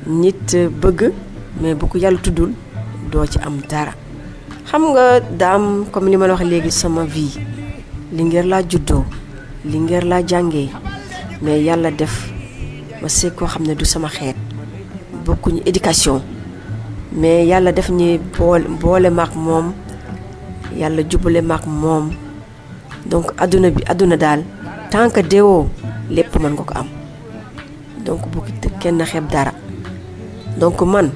nit bëgg mais bu ko yàlla tuddul doo ci am dara xam nga daam comme li ma la wax léegi sama vie Linguère laa juddoo. Linguère laa jàngee mais yàlla def ma see koo xam ne du sama xeet bokkuñu éducation mais yàlla def ñu boole maak moom yàlla jubale maak moom donc àdduna daal tant que deewoo lépp mën nga ko am donc bu kenn xeeb dara donc man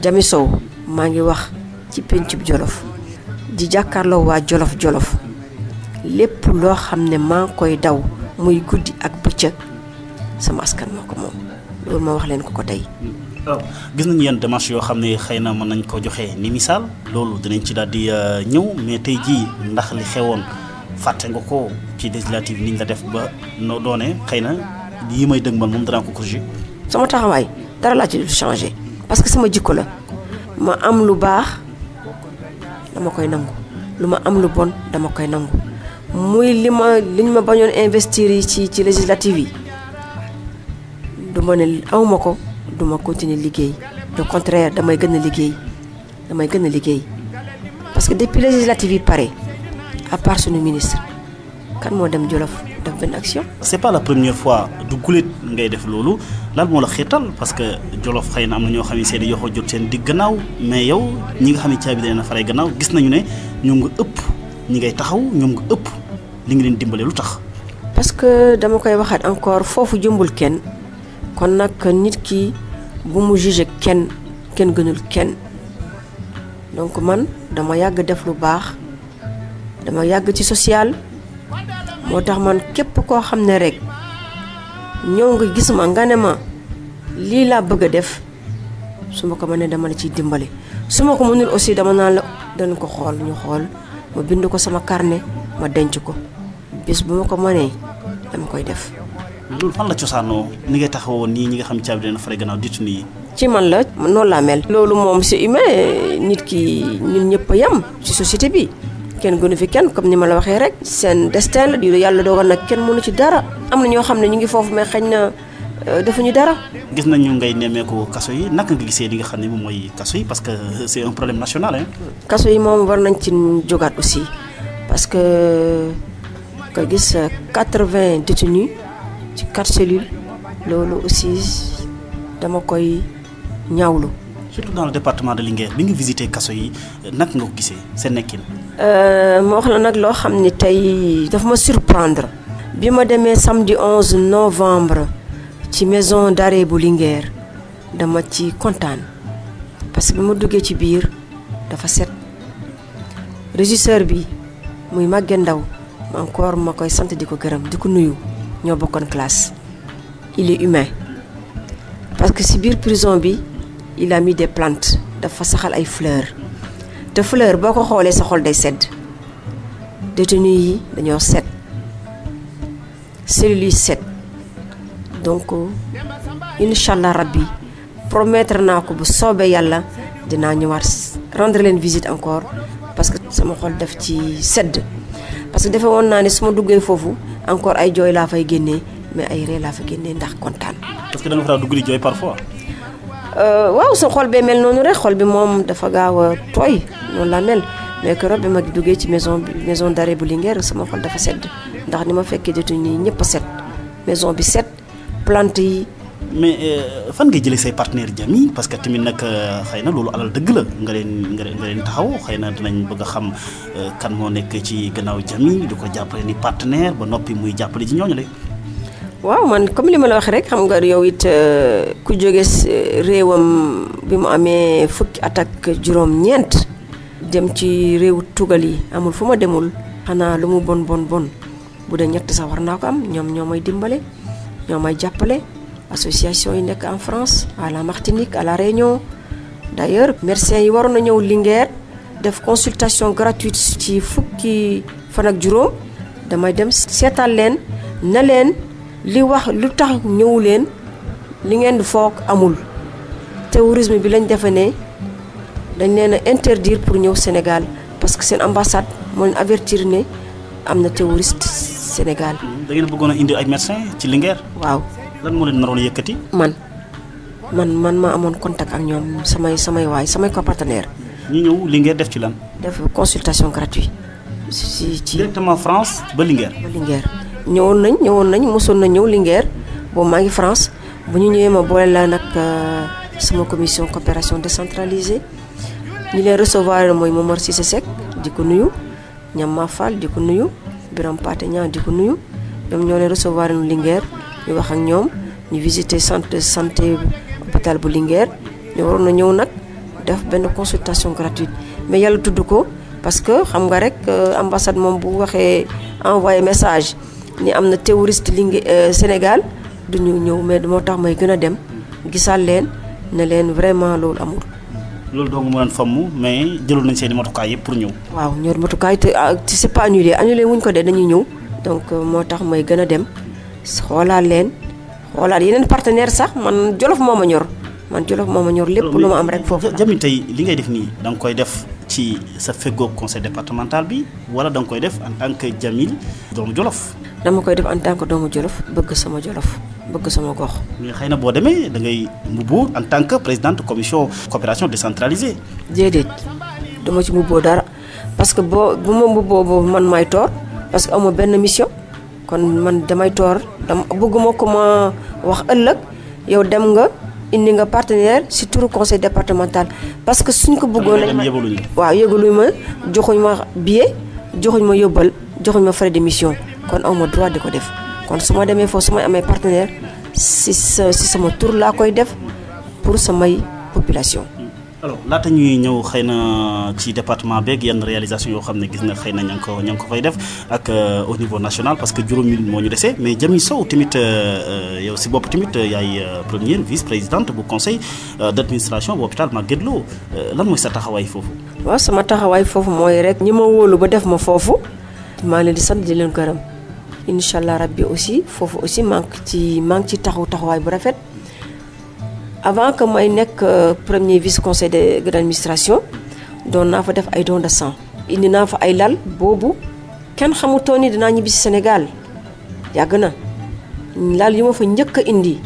Jamy Sow maa ngi wax ci pencub Jolof di jàkkaarloo waa Jolof lépp loo xam ne maa ngi koy daw muy guddi ak bëccëg sama askan moo ko moom loolu ma wax leen ko tey.
gis nañu yenn démarche yoo xam ne xëy na mën nañ ko joxe ni misaal loolu dinañ ci daal di ñëw mais tey jii ndax li xewoon fàtte nga ko ci législative niñ la def ba noo doone xëy na lii may dëgg man moom danaa ko corriger.
sama taxawaay dara laa ci changé parce que sama jikko la ma am lu baax dama koy nangu lu ma am lu bon dama koy nangu muy liñ ma bañoon investir yi ci législative yi du ma ne awma ko du ma continuer liggéey au contraire damay gën a liggéey parce que depuis législative yi pare à part suñu ministre kan moo dem Jolof def benn action.
c'est pas la première fois du guléet ngay def loolu lan moo la xeetal parce que Jolof xëy na am na ñoo xam ne seen yoxo jot seen digg gannaaw mais yow ñi nga xam ne caabi dana faray gannaaw gis nañu ne ñoom nga ëpp ñi ngay taxaw ñoom nga ëpp li nga leen dimbale lu tax.
parce que dama koy waxaat encore foofu jëmbul kenn kon nag nit ki bu mu jugé kenn gënul kenn donc man dama yàgg def lu baax dama yàgg ci social moo tax man képp koo xam ne rek ñëw nga gis ma nga ne ma lii laa bëgg a def su ma ko mënee dama la ciy dimbale su ma ko mënul aussi dama naan la dañ ko xool ñu xool ma bind ko sama carnet ma denc ko bis bu ma ko mënee dama koy def.
loolu fan la cosaanoo ni ngay taxawoo nii ñi nga xam caabi dina fare gannaaw ditu nii.
ci man la noonu laa mel. loolu moom c'est humain nit ki ñun ñëpp a yem ci société bi kenn gënu fi kenn comme ni ma la waxee rek. seen destin la di yàlla dogal nag kenn mënu ci dara am na ñoo xam ne ñu ngi foofu mais xañ na defuñu dara.
gis nañu ngay nemmeeku kaso yi naka nga gisee li nga xam ne moom mooy kaso yi parce que c'est un problème national hein.
kaso yi moom war nañ ci jógaat aussi parce que nga gis 80 détenus ci 4 cellules loolu aussi dama koy ñaawlu.
surtout dans le département de Linguère bi nga visité kaso yi naka nga ko gisee seen nekkin.
ma wax la nag loo xam ne tey dafa ma surprendre. bi ma demee samedi 11 novembre ci maison d'arrêt bu Linguère dama ci kontaan parce que bi ma duggee ci biir dafa set régisseur bi muy Maguette Ndaw encore ma koy sant di ko gërëm di ko nuyu ñoo bokkoon classe. il est humain parce que ci biir prison bi il a mis des plantes dafa saxal ay fleurs te fleur boo ko xoolee sa xol day sedd détenus yi dañoo set cellules yi set donc incha allah rabbi promettre naa ko bu soobee yàlla dinaa ñëwaat rendre leen visite encore parce que sama xol def ci sedd parce que defe woon naa ne su ma duggee foofu encore ay jooy laa fay génnee mais ay ree laa fa génnee ndax kontaan.
parce que da nga fa dugg di jooy parfois.
waaw sa xol bee mel noonu rek xol bi moom dafa gaaw a tooy noonu la mel mais keroog bi ma duggee ci maison d'arrêt bu Linguère sama xol dafa sedd ndax ni ma fekkee détenu ñëpp a set maison bi set plante yi.
mais fan ngay jëlee say partenaires Jamy parce que tamit nag xëy na loolu alal dëgg la nga leen taxaw xëy na dinañ bëgg a xam kan moo nekk ci gannaaw Jamy di ko jàppale ni partenaire ba noppi muy jàppale ci ñooñu la.
waaw man comme li ma la wax rek xam nga yow it ku jóge réewam bi mu amee fukki at ak juróom-ñeent dem ci réewu tugal yi amul fu ma demul xanaa lu mu bon bu dee ñett sax war naa ko am ñoo may dimbale ñoo may jàppale association yi nekk en France à la Martinique à la Réunion d'ailleurs médecins yi waroon na ñëw Linguère def consultation gratuite ci fukki fan ak juróom damay dem seetal leen na leen li wax lu tax ñëwu leen li ngeen di foog amul terrorisme bi lañ defe ne dañ leen a interdire pour ñëw Sénégal parce que seen ambassade moo leen avertir ne am na terroriste Sénégal.
da ngeen bëggoon a indi ay médecins ci Linguère.
waaw.
lan moo leen naroon a yëkkati.
man ma amoon contact ak ñoom samay copartenaire.
ñu ñëw Linguère def ci lan.
def consultation gratuite. ci
directement France ba Linguère.
ñëwoon nañ mosoon na ñëw Linguère boobu maa ngi France bu ñu ñëwee ma boole la nag sama commission coopération décentralisée ñi leen recevoir mooy Momar Cissé Seck di ko nuyu Ñamma Fall di ko nuyu Biram Paté Niang di ko nuyu ñoom ñoo leen recevoir nu Linguère ñu wax ak ñoom ñu visiter centre de santé hôpital bu Linguère ñu waroon na ñëw nag def benn consultation gratuite mais yàlla tudd ko parce que xam nga rek ambassade moom bu waxee envoyé message ni am na terroriste Sénégal du ñu ñëw mais moo tax may gën a dem gisaal leen ne leen vraiment loolu amul.
loolu doo nga mën a famm mais jëloon nañ seen i matukaay yëpp pour ñëw. waaw
ñor matukaay te c'est pas annulé wuñ ko de dañuy ñëw donc moo tax may gën a dem xoolaat leen xoolaat yeneen partenaire sax man Jolof moo ma ñor lépp lu ma am rek foofu.
Jami tey li ngay def nii da nga koy def ci sa feggoog conseil départemental bi wala da nga koy def en tant que Jamil doomu Jolof.
dama koy def en tant que doomu Jolof bëgg sama Jolof bëgg sama gox.
mais xëy na boo demee da ngay mbubboo en tant que présidente commission coopération décentralisée.
déedéet dama ci mbubboo dara parce que bu ma mbubboo boobu man may toor parce que amoo benn mission kon man damay toor bëgguma ko ma wax ëllëg yow dem nga indi nga partenaire ci turu conseil départemental parce que suñ ko bëggoon waaw yëgaluñ ma joxuñ ma billet joxuñ ma yóbbal joxuñ ma frais de mission kon awma droit di ko def kon su ma demee foofu su may amee partenaire ci sama tur laa koy def pour samay population.
alors laata ñuy ñëw xëy na ci département beeg yenn réalisation yoo xam ne gis nga xëy na ña ngi ko fay def ak au niveau national parce que juróomi moo ñu dese mais Jami Sow tamit yow si bopp tamit yaay première vice présidente bu conseil d'administration bu hôpital Magatte Lô lan mooy sa taxawaay foofu.
waaw sama taxawaay foofu mooy rek ñi ma wóolu ba def ma foofu maa leen di sant di leen gërëm incha allah rabbi aussi foofu aussi maa ngi ci taxawaay bu rafet. avant que may nekk premier vice conseil d'administration doon naa fa def ay don de sang indi naa fa ay lal boobu kenn xamutoon ni dinaa ñibbi si Sénégal yàgg na lal yi ma fa njëkk a indi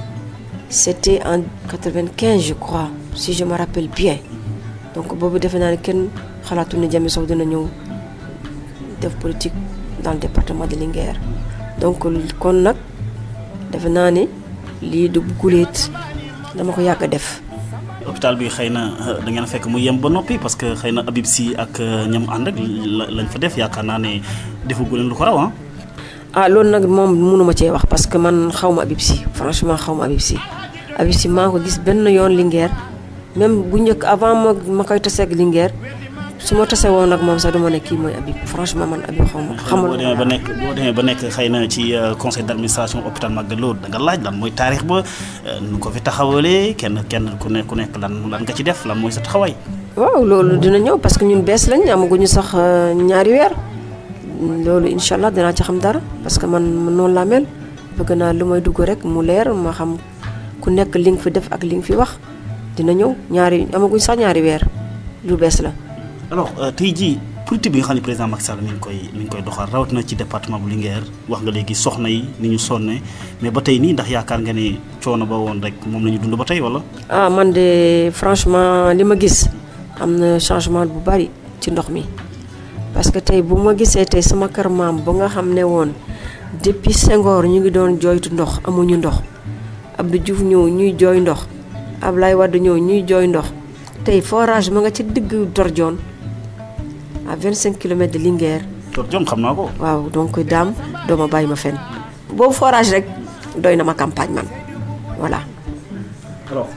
c'était en 95 je crois si je me rappelle bien donc boobu defe naa ne kenn xalaatu ne Jami Sow dina ñëw def politique dans le département de Linguère donc kon nag defe naa ne lii du guléet dama ko yàgg a def.
hôpital bi xëy na da ngeen fekk mu yem ba noppi parce que xëy na Habib Sy ak ñam ànd ak lañ fa def yaakaar naa ne defagu leen lu ko raw
loolu nag moom mënuma cee wax parce que man xaw ma Habib Sy franchement xaw ma Habib Sy. Habib Sy maa ko gis benn yoon Linguère même bu njëkk avant ma koy taseeg Linguère su ma tase woon nag moom sax duma ne kii mooy Habib franchement man Habib xamul.
boo demee ba nekk xëy na ci conseil d'administration hôpital Magatte Lô da nga laaj lan mooy taarix ba nu ko fi taxawalee kenn ku nekk lan nga ci def lan mooy sa taxawaay.
waaw loolu dina ñëw parce que ñun bees lañ amaguñu sax ñaari weer loolu incha allah dinaa ci xam dara parce que man noonu laa mel bëgg naa lu may dugg rek mu leer ma xam ku nekk li nga fi def ak li nga fi wax dina ñëw amaguñ sax ñaari weer lu bees la.
alors tey jii politique bi nga xam ne président Macky Sall mi ngi koy doxal rawatina ci département bu Linguère wax nga léegi soxna yi ni ñu sonne mais ba tey nii ndax yaakaar nga ne coono ba woon rek moom la ñu dund ba tey wala.
man de franchement li ma gis am na changement bu bari ci ndox mi parce que tey bu ma gisee tey sama kër maam ba nga xam ne woon depuis Senghor ñu ngi doon jooytu ndox amuñu ndox Abdou Diouf ñëw ñuy jooy ndox Ablaye Wade ñëw ñuy jooy ndox tey forage ma nga ci digg Dordione à 25 kilomètres de Linguère.
Dordione xam naa ko.
waaw donc daam dooma bàyyi ma fenn boobu forage rek doy na ma campagne man voilà.
alors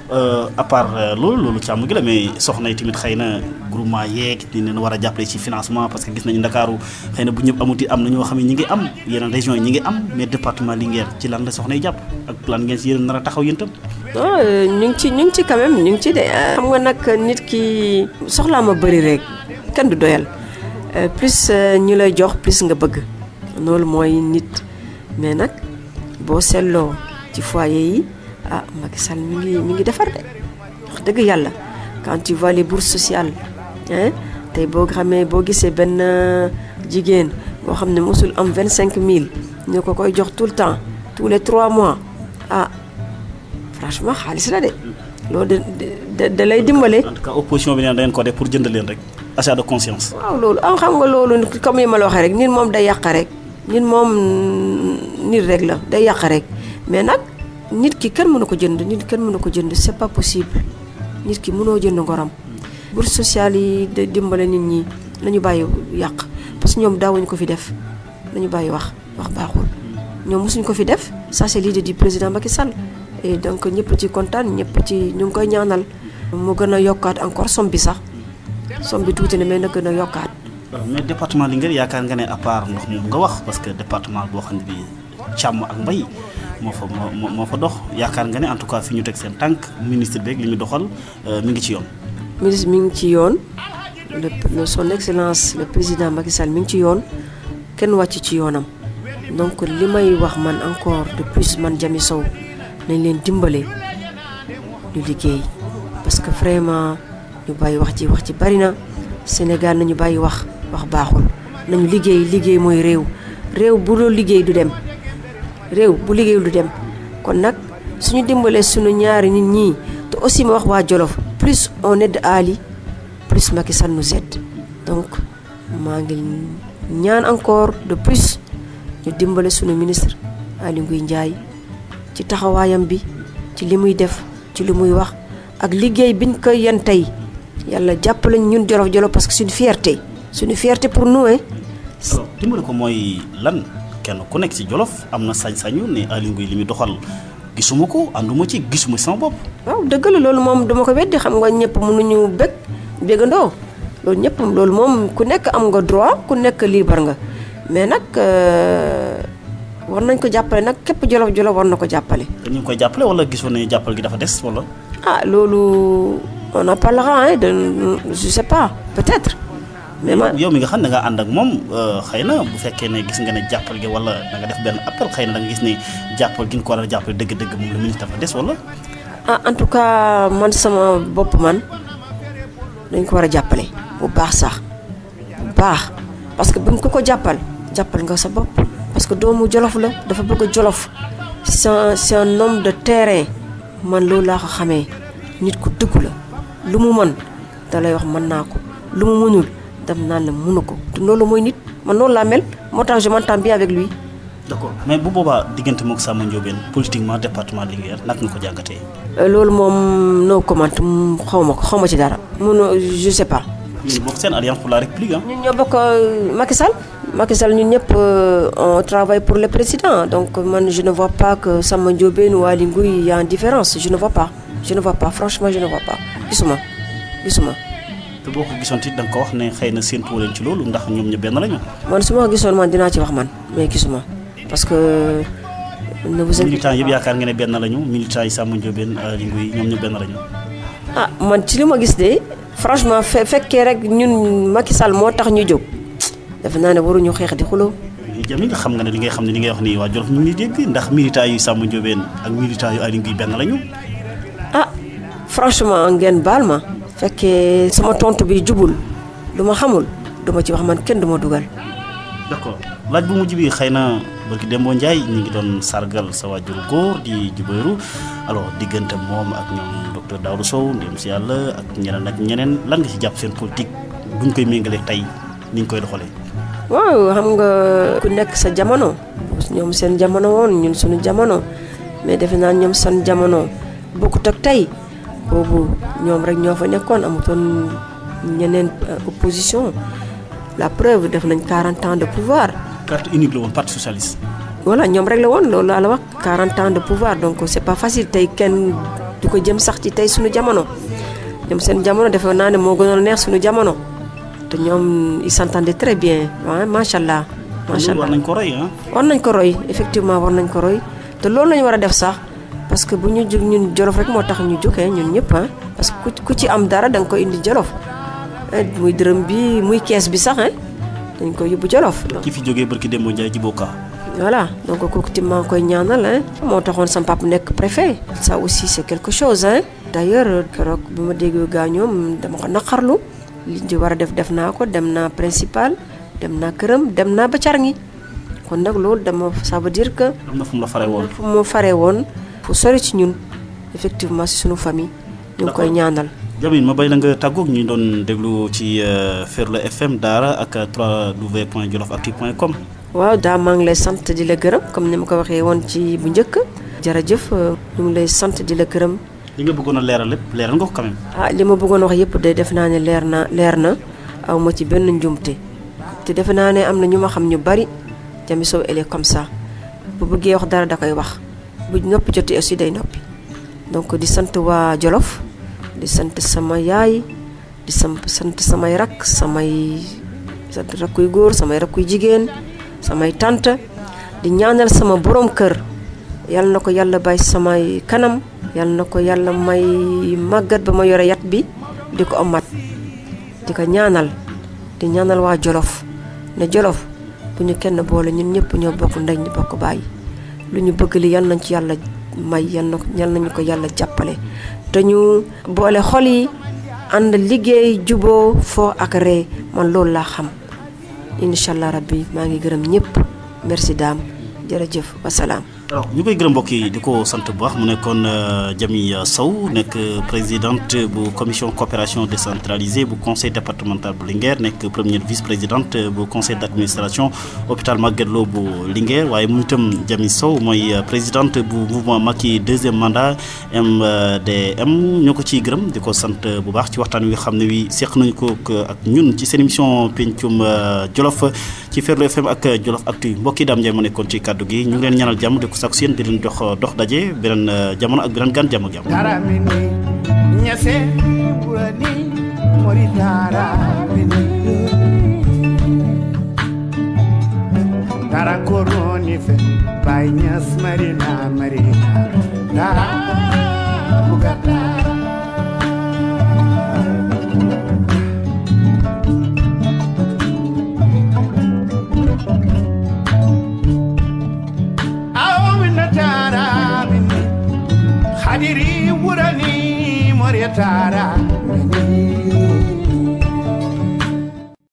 à part loolu càmm gi la mais soxna yi tamit xëy na groupement yeeg ni leen war a jàppale ci financement parce que gis nañu Ndakaaru xëy na bu ñëpp amuti am na ñoo xam ne ñi ngi am yeneen régions yi ñi ngi am mais département Linguère ci lan la soxna yi jàpp ak lan ngeen si yéen nar a taxaw yéen tam.
ñu ngi ci quand même ñu ngi ci de xam nga nag nit ki soxlaa ma bëri rek kenn du doyal plus ñu lay jox plus nga bëgg loolu mooy nit mais nag boo seetloo ci foyer yi Macky Sall mi ngi defar de wax dëgg yàlla quand tu vois les bourses sociales tey boo gisee benn jigéen boo xam ne mosul am 25000 ñu ko koy jox tout le temps tous les 3 mois franchement xaalis la de loolu da lay dimbale.
en tout cas opposition bi nee na da ngeen ko def pour jënd leen rek achat de conscience.
waaw loolu xam nga loolu comme ni ma la waxee rek nit moom day yàq rek nit moom nit rek la day yàq rek mais nag nit ki kenn mënu ko jënd c'est pas possible nit ki mënoo jënd ngoram. bourse sociale yi de dimbale nit ñi nañu bàyyi yàq parce que ñoom daawuñu ko fi def nañu bàyyi wax baaxul ñoom mosuñ ko fi def ça c'est l'idée du président Macky Sall et donc ñëpp ci kontaan ñëpp ci ñu ngi koy ñaanal mu gën a yokkaat encore somme bi sax somme bi tuuti na mais na gën a yokkaat.
mais département Linguère yaakaar nga ne à part ndox moom nga wax parce que département boo xam ne bii càmm ak mbay moo fa dox yaakaar nga ne en tout cas fi ñu teg seen tànk ministre beeg li ñu doxal mi ngi ci yoon.
ministre mi ngi ci yoon son excellence le président Macky Sall mi ngi ci yoon kenn wàcc ci yoonam donc li may wax man encore de plus man Jamy Sow nañ leen dimbale ñu liggéey parce que vraiment ñu bàyyi wax ci bari na Sénégal nañu bàyyi wax baaxul nañu liggéey mooy réew bu dul liggéey du dem réew bu liggéeyul du dem kon nag suñu dimbalee suñu ñaari nit ñi te aussi ma wax waa Jolof plus on aide Ali plus Macky Sall nous aide donc maa ngi ñaan encore de plus ñu dimbale suñu ministre Aly Ngouille Ndiaye ci taxawaayam bi ci li muy def ci li muy wax ak liggéey biñ ko yen tey yàlla jàppale ñun Jolof parce que c'est une fierté pour nous hein.
alors dimbale ko mooy lan kenn ku nekk ci Jolof am na sañ-sañu ne Aly Ngouille li muy doxal gisuma ko ànduma ci gisuma sama bopp.
waaw dëgg la loolu moom dama ko weddi xam nga ñëpp mënuñu béggandoo loolu moom ku nekk am nga droit ku nekk libre nga mais nag war nañ ko jàppale nag képp Jolof war na ko jàppale.
te ñu ngi koy jàppale wala gisoon ne jàppal gi dafa des wala.
loolu on en parlera hein je sais pas peut-être. mais
yow mi nga xam ne nga ànd ak moom xëy na bu fekkee ne gis nga ne jàppal gi wala da nga def benn appel xëy na da nga gis ne jàppal gi nga ko war a jàppale dëgg-dëgg moom le ministre dafa des wala.
en tout cas man sama bopp man dañ ko war a jàppale bu baax sax bu baax parce que bu ñu ko jàppal nga sa bopp parce que doomu Jolof la dafa bëgg Jolof c'est un homme de terrain man loolu laa ko xamee nit ku dëggu la lu mu mën da lay wax mën naa ko lu mu mënul dem naan la mënu ko te loolu mooy nit man noonu laa mel moo tax je m'entends bien avec lui.
d'accord mais bu boobaa diggante mook Samba Ndiobène politiquement département Linguère naka nga ko jàngatee.
loolu moom no comment xaw ma ci dara je sais pas.
ñu bokk seen alliance pour la république ah.
ñun ñoo bokk Macky Sall ñun ñëpp on travaille pour le président donc man je ne vois pas que Samba Ndiobène ou Aly Ngouille y a une différence je ne vois pas franchement je ne vois pas gisuma.
te boo ko gisoon it da nga ko wax ne xëy na séentuwoo leen ci loolu ndax ñoom ñu benn lañu.
man su ma ko gisoon man dinaa ci wax man mais gisuma parce que.
militants yëpp yaakaar nga ne benn lañu militants yi Samba Ndiobène Aly Ngouille ñoom ñu benn lañu.
man ci li ma gis de franchement fekkee rek ñun Macky Sall moo tax ñu jóg defe naa ne waruñu xeex di xuloo.
Jamy nga xam nga ne li ngay xam ne li ngay wax nii waa Jolof ñu ngi dégg ndax militants yu Samba Ndiobène ak militants yu Aly Ngouille benn lañu.
franchement ngeen baal ma. fekkee sama tontu bi jubul lu ma xamul duma ci wax man kenn duma dugal.
d'accord laaj bu mujj bi xëy na barki Dembo Ndiaye ñu ngi doon sargal sa waajuru góor di Djibayru alors diggante moom ak ñoom docteur Daouda Sow ndem si yàlla ak ñeneen lan nga ci jàpp seen politique buñ koy méngaleeg tey ni ñu koy doxalee.
waaw xam nga ku nekk sa jamono ñoom seen jamono woon ñun suñu jamono mais defe naa ñoom seen jamono bokkut ak tey. boobu ñoom rek ñoo fa nekkoon amutoon ñeneen opposition la preuve def nañ 40 ans de pouvoir.
parti unique la woon parti socialiste.
voilà ñoom rek la woon loolu laa la wax 40 ans de pouvoir donc c'est pas facile tey kenn du ko jëm sax ci tey suñu jamono ñoom seen jamono defe naa ne moo gënoon neex suñu jamono te ñoom ils s'entendaient très bien ah macha allah. macha allah
war nañ ko roy ah.
war nañ ko roy effectivement war nañ ko roy te loolu lañu war a def sax. parce que bu ñu jóg ñun Jolof rek moo tax ñu jógee ñun ñëpp parce que ku ci am dara da nga koy indi Jolof muy dërëm bi muy kees bi sax dañ koy yóbbu Jolof.
ki fi jógee barki Demba Ndiaye Djibo Ka.
voilà donc kooku tamit maa ngi koy ñaanal moo taxoon sama papa nekk préfet. ça aussi c'est quelque chose d'ailleurs keroog bu ma déggee gaañoom dama ko naqarlu li ñu war a def naa ko dem naa principal dem naa këram dem naa ba Carngi kon nag loolu dama ça veut dire que.
am na fu mu la faree woon
fu mu faree woon. fu sori ci ñun effectivement si sunu famille. ñu ngi koy ñaanal.
Jamy ma bay la nga tàggoog ñu doon déglu ci Ferlo FM Daara ak www.jolofactu.com.
waaw daa maa ngi lay sant di la gërëm comme ni ma ko waxee woon ci bu njëkk. jërëjëf ñu ngi lay sant di la gërëm
li nga bëggoon a leeral lépp leeral nga ko quand même.
li ma bëggoon wax yëpp de def naa ne leer na aw ma ci benn njumte te defe naa ne am na ñu ma xam ñu bari Jami Sow elle est comme ça bu bëggee wax dara da koy wax bu noppi jotee aussi day noppi. donc di sant waa Jolof di sant sama yaay di sant samay rakk samay rakkuy góor samay rakkuy jigéen samay tante di ñaanal sama borom kër yal na ko yàlla bàyyi samay kanam yal na ko yàlla may màggat ba ma yore yat bi di ko amat di ko ñaanal di ñaanal waa Jolof ne Jolof bu ñu kenn boole ñun ñëpp ñoo bokk ndey ñu bokk bàyyi lu ñu bëgg li yal nañ ci yàlla may yal nañu ko yàlla jàppale te ñu boole xol yi ànd liggéey juboo foo ak ree man loolu laa xam incha allah rabbi maa ngi gërëm ñëpp merci dame jërëjëf wasalaam.
alors ñu koy gërëm mbokk yi di ko sant bu baax mu nekkoon Jami Sow nekk présidente bu commission coopération décentralisée bu conseil départemental bu Linguère nekk première vice-présidente bu conseil d'administration hôpital Magatte Lô bu Linguère waaye mu itam Jami Sow mooy présidente bu mouvement Macky deuxième mandat MDM ñoo ko ciy gërëm di ko sant bu baax ci waxtaan wi xam ne wi seq nañu ko ak ñun ci seen émission pencum Jolof ci Ferlo FM ak Jolof Actu mbokk yi Dame Ndiaye mu nekkoon ci kaddu gi ñu ngi leen ñaanal jàmm di ko sakku seen di leen jox dox daje beneen jamono ak beneen gan jàmm ak jàmm.
Taramini ñase burani mori taramini tarakoroni fe bay ñas marina tara bugata Hadiri wurani mori tara